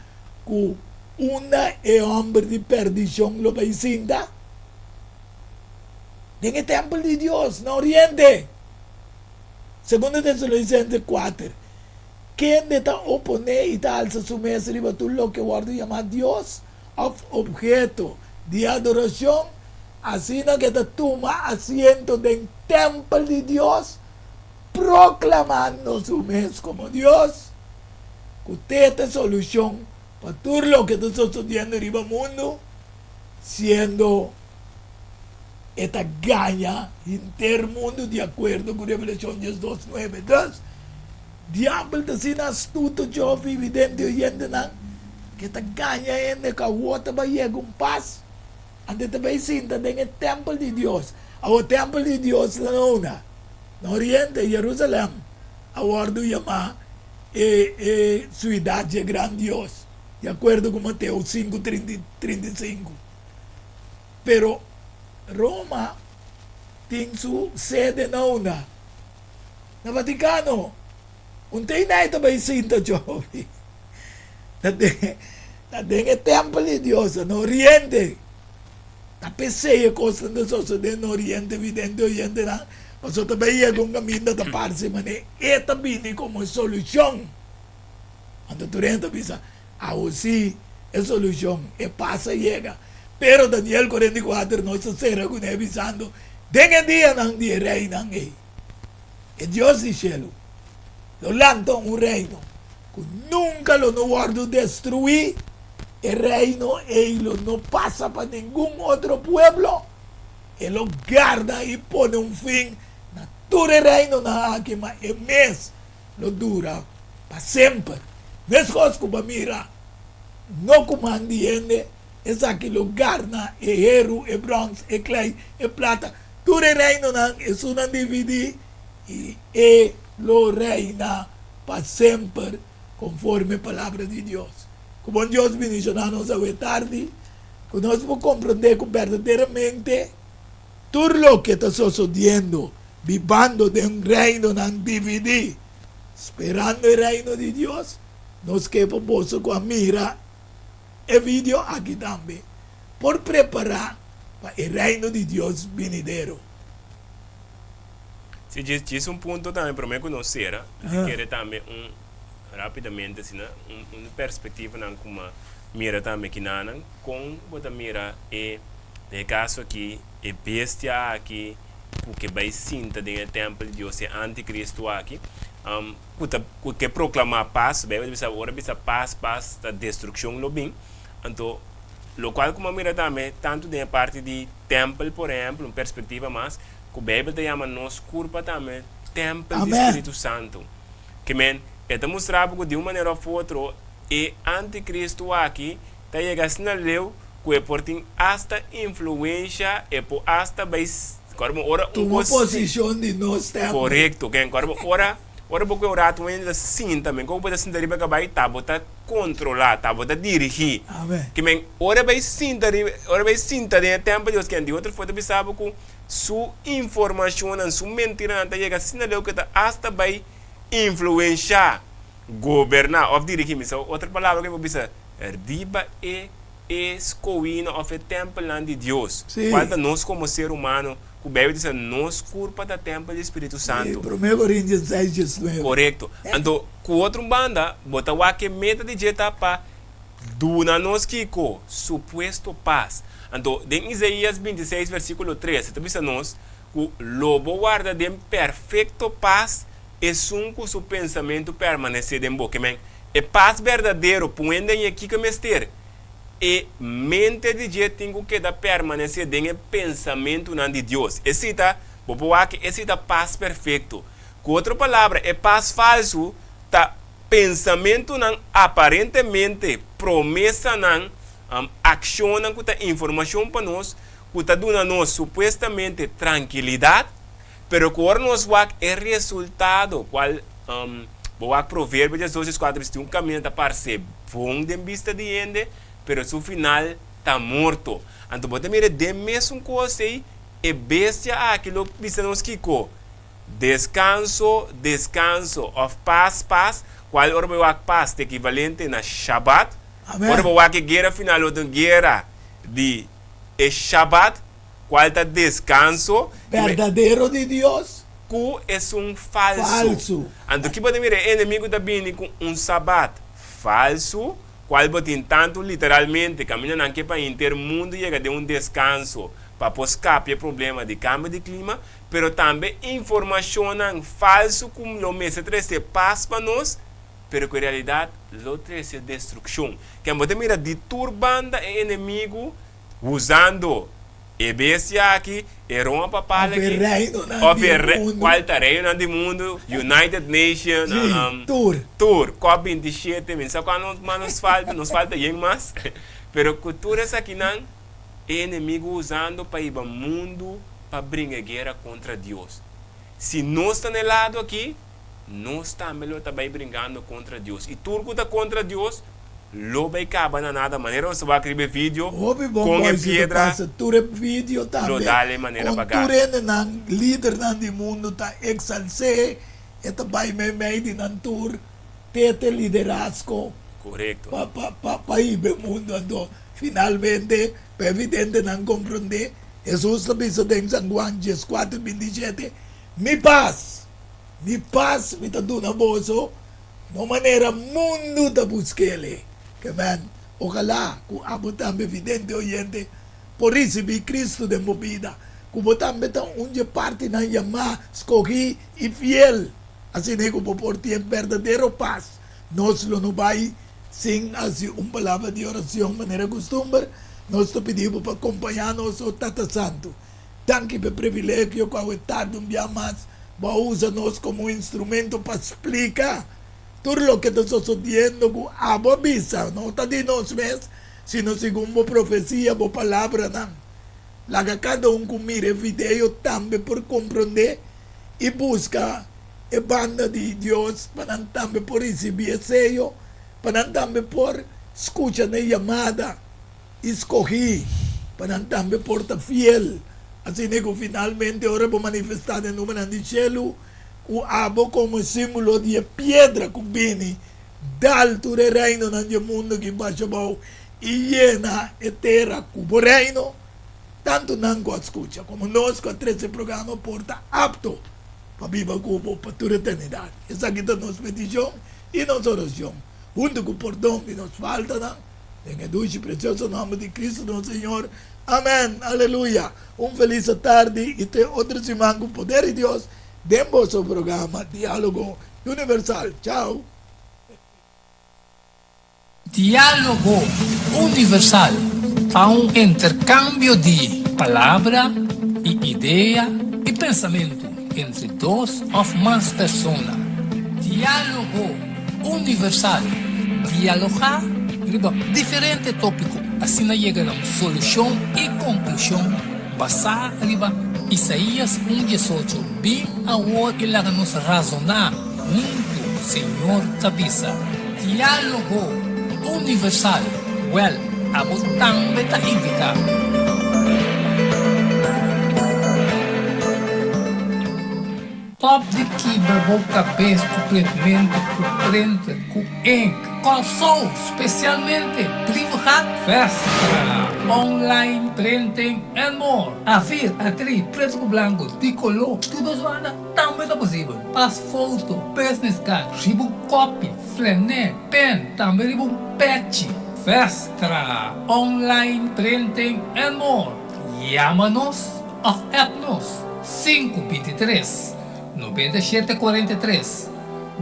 ku unda e hòmber di pèrdishon lo bai sinta? Den e tèmpel di Dios na oriente. Segundo Tesalonisense kuater, Kende ta oponé i ta alsa su mes riba tur loke wòrdu yamá Dios, òf obheto di adorashon, asina ku e ta tuma asiento den tèmpel di Dios, proklamando su mes komo Dios, ku te ta solushon pa tur loke ta sosodiendo riba mundu, siendo e ta gaña henter mundu di akuerdo ku Revelashon diesdos nuebe. Dus, Diabel ta asina astuto, Jofi, vidente oyentenan, ku e ta gaña hende ku awor ta bai yega un pas, anto e ta bai sinta den e tèmpel di Dios. Awor tèmpel di Dios ta na unda? Na oriente, Jerusalèm a wòrdu yamá e e siudat dje gran Dios, di akuerdo ku Mateo sinku, 35. Pero Roma tin su sede na unda? Na Vaticano. Un te inai ta bai sinta djobi. Ta den, ta den e tempel di Dios, na Oriente. Ta pesey e cosnan ta sosode na Oriente, vidente oyentenan, pasobra ta bai yega un caminda ta parce mane e ta bini como e solucion. Anto tur hende ta bisa, Awo si, e solucion, e pas a yega. Pero Daniel 44 nos ta cera cune bisando, Den e dianan di e reinan ei, e Dios di shelu lo lanta un reino ku nunka lo no wòrdu destruí, e reino ei lo no pasa pa ningun otro pueblo, e lo garda i pone un fin na tur e reinonan aki, ma e mes lo dura pa semper. Meskos ku bo a mira no ku man di hende, esaki lo garna e heru, e bròns, e klei, e plata, Tur e reinonan esunnan dividí, i e lo reina pa semper, konforme palabra di Dios. Ku bon Dios bendishoná nos awe tardi, ku nos por komprondé ku berdaderamente tur loke ta sosodiendo bibando den reinonan dividí, sperando e reino di Dios, nos ke pa boso ku a mira E video aki tambe por prepará pa e Reino di Dios binidero. Si, djis un punto tambe prome ku nos sera, mi ta kere tambe un rapidamente asina un un perspektivanan ku mi mira tambe kinanan kon bo ta mira e den e kaso aki e bestia aki ku ke bai sinta den e tèmpel di Dios e antikristu aki. Ku ta ku ke proklamá pas, Beibel ta bisa ora bisa pas, pas ta destrukshon lo bin. Anto lokual ku mi a mira tambe tantu den e parti di tèmpel por ehèmpel un perspektiva mas ku Beibel ta yama nos kurpa tambe tèmpel di Spiritu Santu. Ke men e ta mustra bo ku di un manera òf otro e antikristu aki ta yega asina leu ku e por tin asta influensha, e por asta bai. Kòrda bo ora un Tuma kos posishon di nos tèmpel. Korekto, ken. Kòrda bo ora ora bo ku e un ratu un hende ta sinta men kon bo ta sinta riba kabai ta bo ta kontrolá, ta bo ta dirigí. Amen. Ke men ora e bai sinta riba ora e bai sinta den e tèmpel di Dios ken di otro forma ta bisa bo ku su informashonnan, su mentiranan ta yega asina leu ku e ta asta bai influenshá, goberná òf dirigí, mi sa otro palabra ku mi por bisa, riba e e skohina òf e tèmpelnan di Dios, Sí. kual ta nos komo ser humano, ku Beibel ta bisa nos kurpa ta tèmpel di Spiritu Sí, Santu. Promé Korintios seis diesnuebe. Korekto. Anto, ku otro un banda, bo ta wak e meta di dje ta pa duna nos kiko? Supuesto pas. Anto, den Isaías bintiseis versíkulo tres, e ta bisa nos ku lo bo warda den perfekto pas esun ku su pensamentu permanesé den bo. Ke men, e pas berdadero p'un hende haña kiko e mester? E mente di dje tin ku keda permanesé den e pensamentunan di Dios. Esei ta, bo por wak, esei ta pas perfekto. Ku otro palabra, e pas falsu ta pensamentunan aparentemente, promesanan, akshonnan ku ta informashon pa nos, ku ta duna nos supuestamente trankilidat, pero ku ora nos wak e resultado, kual bo wak Proverbio diesdos dieskuater bisa tin un kaminda ta parse bon den bista di hende, pero su final ta morto. Anto bo ta mira den mesun kos ei, e bestia aki lo bisa nos kiko? Deskanso, deskanso, òf pas, pas, kual ora bo wak pas ta ekivalente na Shabat. Ora bo wak e guera final lo ta un guera di e Shabat, kual ta deskanso. Berdadero di Dios. Ku esun falsu. Falsu. Anto ki bo ta mira e enemigu ta bini ku un Sabat falsu, kual bo tin tantu literalmente kaminda nan ke pa henter mundu yega den un deskanso pa por skapia e problema di kambio di klima, pero tambe informashonnan falsu ku lo mester trese pas pa nos, pero ku en realidat lo trese destrukshon. Ken bo ta mira di tur banda e enemigu usando e bestia aki, e Roma papal Of e aki, reinonan of di e re, mundu. kual ta reinonan di mundu, United Nation, Sí, tur. tur, Cop 27, mi no sa kua nos mas nos falta, nos falta yen mas, pero ku tur esakinan e enemigu usando pa hiba mundu pa bringa guera kontra Dios. Si nos ta na e lado aki, nos tambe lo ta bai bringando kontra Dios. I tur ku ta kontra Dios lo bai kaba na nada. Manera nos ta wak riba e video, Hopi bon kon e boy si ta piedra pasa tur e video lo tambe dal e manera kon pa tur gas. hendenan lidernan di mundu ta eksals'é e ta bai meimei di nan tur tete liderazgo Korekto. pa pa pa pa hiba e mundu anto finalmente pa evidente nan komprondé Hesus ta bisa den San Juan dieskuater bintishete mi pas Mi pas mi ta duna boso, no manera mundu ta busk'el. Ke men, ojalá ku abo tambe, vidente oyente, por risibí Cristo den bo bida, ku bo tambe ta un dje partinan yamá, skohí i fiel, asina ku bo por tin e berdadero pas. Nos lo no bai sin hasi un palabra di oracion manera kustumber. Nos ta pidi bo pa kompañá nos, o Tata Santu. Danki pa e privilegio ku awe tardi un bia mas bo a usa nos komo un instrumento pa splika tur loke ta sosodiendo ku abo a bisa, no ta di nos mes, sino segun bo profesia, bo palabranan. Laga kada un ku mira e video tambe por komprondé i buska e banda di Dios pa nan tambe por risibí e seyo, pa nan tambe por skucha na e yamada. I skohí pa nan tambe por ta fiel, asina ku finalmente ora bo manifestá den numenan di shelu, ku abo komo e símbolo di e piedra ku bini dal tur e reinonan di e mundu aki basha abou i yena e tera ku bo reino, tantu nan ku a skucha komo nos ku a trese e programa por ta apto pa biba ku bo pa tur eternidat. Esaki ta nos petishon i nos orashon, huntu ku pordon di nos faltanan. Den e dushi precioso nomber di Cristo nos Señor. Amen. Aleluya. Un feliz atardi y te otro siman cu poder di Dios den boso programa Dialogo Universal. Chao. Dialogo Universal ta un intercambio di palabra y idea y pensamento entre dos of mas persona. Dialogo Universal, dialogá riba diferente tópiko, asina yega na un solushon i konklushon basá riba. Isaías un 18, Bin awor i laga nos razoná huntu, Señor ta bisa. Diálogo Universal, Wèl, abo tambe ta invitá. Stop di kibra bo kabes ku printmentu ku printer ku ink. Kòrsou, spesialmente Brievengat, Vestra, online printing and more. Afir, atri, pretu ku blanku, di koló, tur dos banda tambe ta posibel. Pas foto, business card, riba un kopi, flené, pen, tambe riba un pechi. Vestra, online printing and more. Yama nos òf app nos 523 97 43.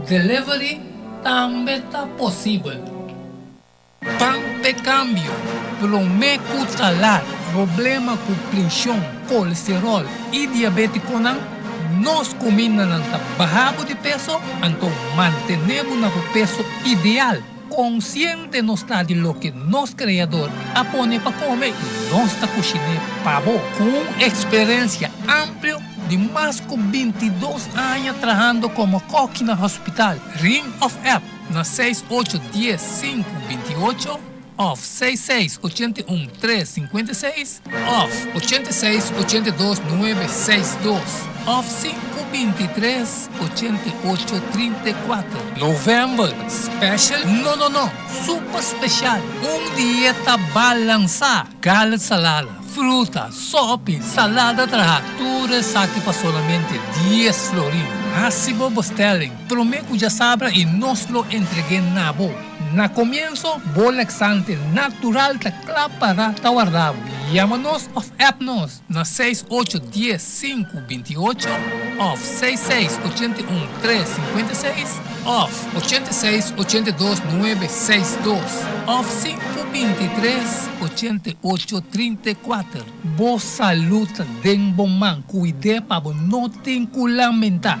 Delivery tambe ta posibel. Pan p'e kambio, promé ku ta lat, problema ku prenshon, kolesteròl i diabétikonan, nos kumindanan ta baha bo di peso, anto mantené bo na bo peso ideal. Konsiente nos ta di loke nos Kreador a pone pa kome i nos ta kushiné pa bo. Ku un eksperensia amplio di mas ku 22 aña trahando komo kòki na hospital, ring òf app na seis ocho dies sinku 28 òf seis seis 81 tres 56 òf 86 82 nuebe seis dos òf sinku 23 88 34. November special? No no no! Super special! Un dieta balansá! Gala salada, fruta, sopi, salada traha, tur esaki pa solamente dies florin. Hasi bo bestelling promé ku djasabra i nos lo entreg'é na bo. Na komienso, bo laxante natural ta kla para ta warda bo. Yama nos òf app nos na seis ocho dies sinku 28 òf seis seis 81 tres 56 òf 86 82 nuebe seis dos òf sinku 23 88 34. Bo salud ta den bo man, kuid'é pa bo no tin ku lamentá.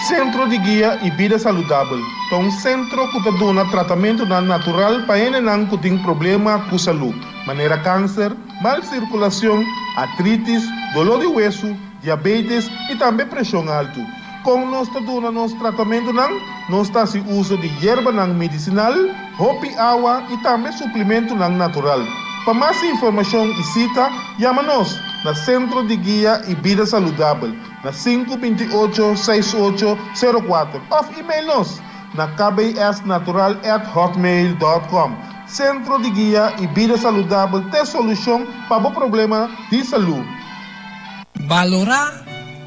Sentro di Guia i Bida Saludabel ta un sentro ku ta duna tratamentunan natural pa hendenan ku tin problema ku salú, manera kanser, mal sirkulashon, artritis, doló di wesu, diabetes i tambe preshon altu. Kon nos ta duna nos tratamentunan? Nos ta hasi uso di yerbanan medisinal, hopi awa i tambe suplimentunan natural. Pa mas informashon i sita, yama nos na Sentro di Guia i Bida Saludabel na 528 6804 òf email nos na kbsnatural@hotmail.com. Sentro di Guia i Bida Saludabel t'e solushon pa bo problema di salú. Balorá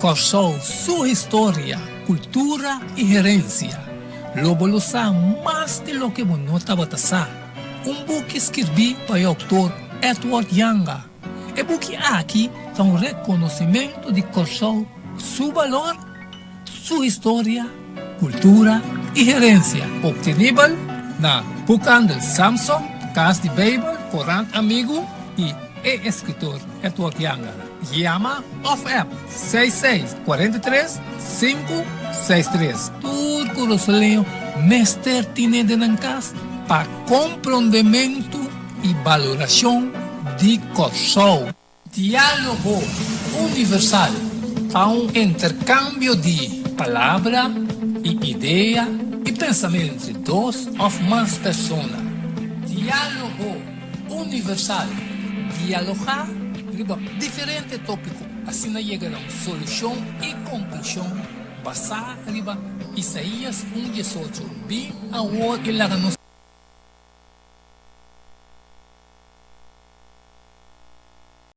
Kòrsou su historia, kultura i herensia. Lo bo lo sa mas di loke bo no tabata sa. Un buki skirbí pa e outor Edward Janga. E buki aki ta un rekonosimentu di Kòrsou su balor, su historia, kultura i herensia. Optenibel na Boekhandel Samson, Kas di Beibel, Korant Amigu i e eskritor Edward Janga. Yama òf app seis seis 43 sinku seis tres. Tur kurasoleño mester tine den nan kas pa komprondementu i balorashon di Kòrsou. Diálogo Universal ta un interkambio di palabra i idea i pensamentu entre dos òf mas persona. Diálogo Universal, dialogá riba diferente tópiko, asina yega na un solushon i konklushon basá riba Isaías un 18, Bin awor i laga nos.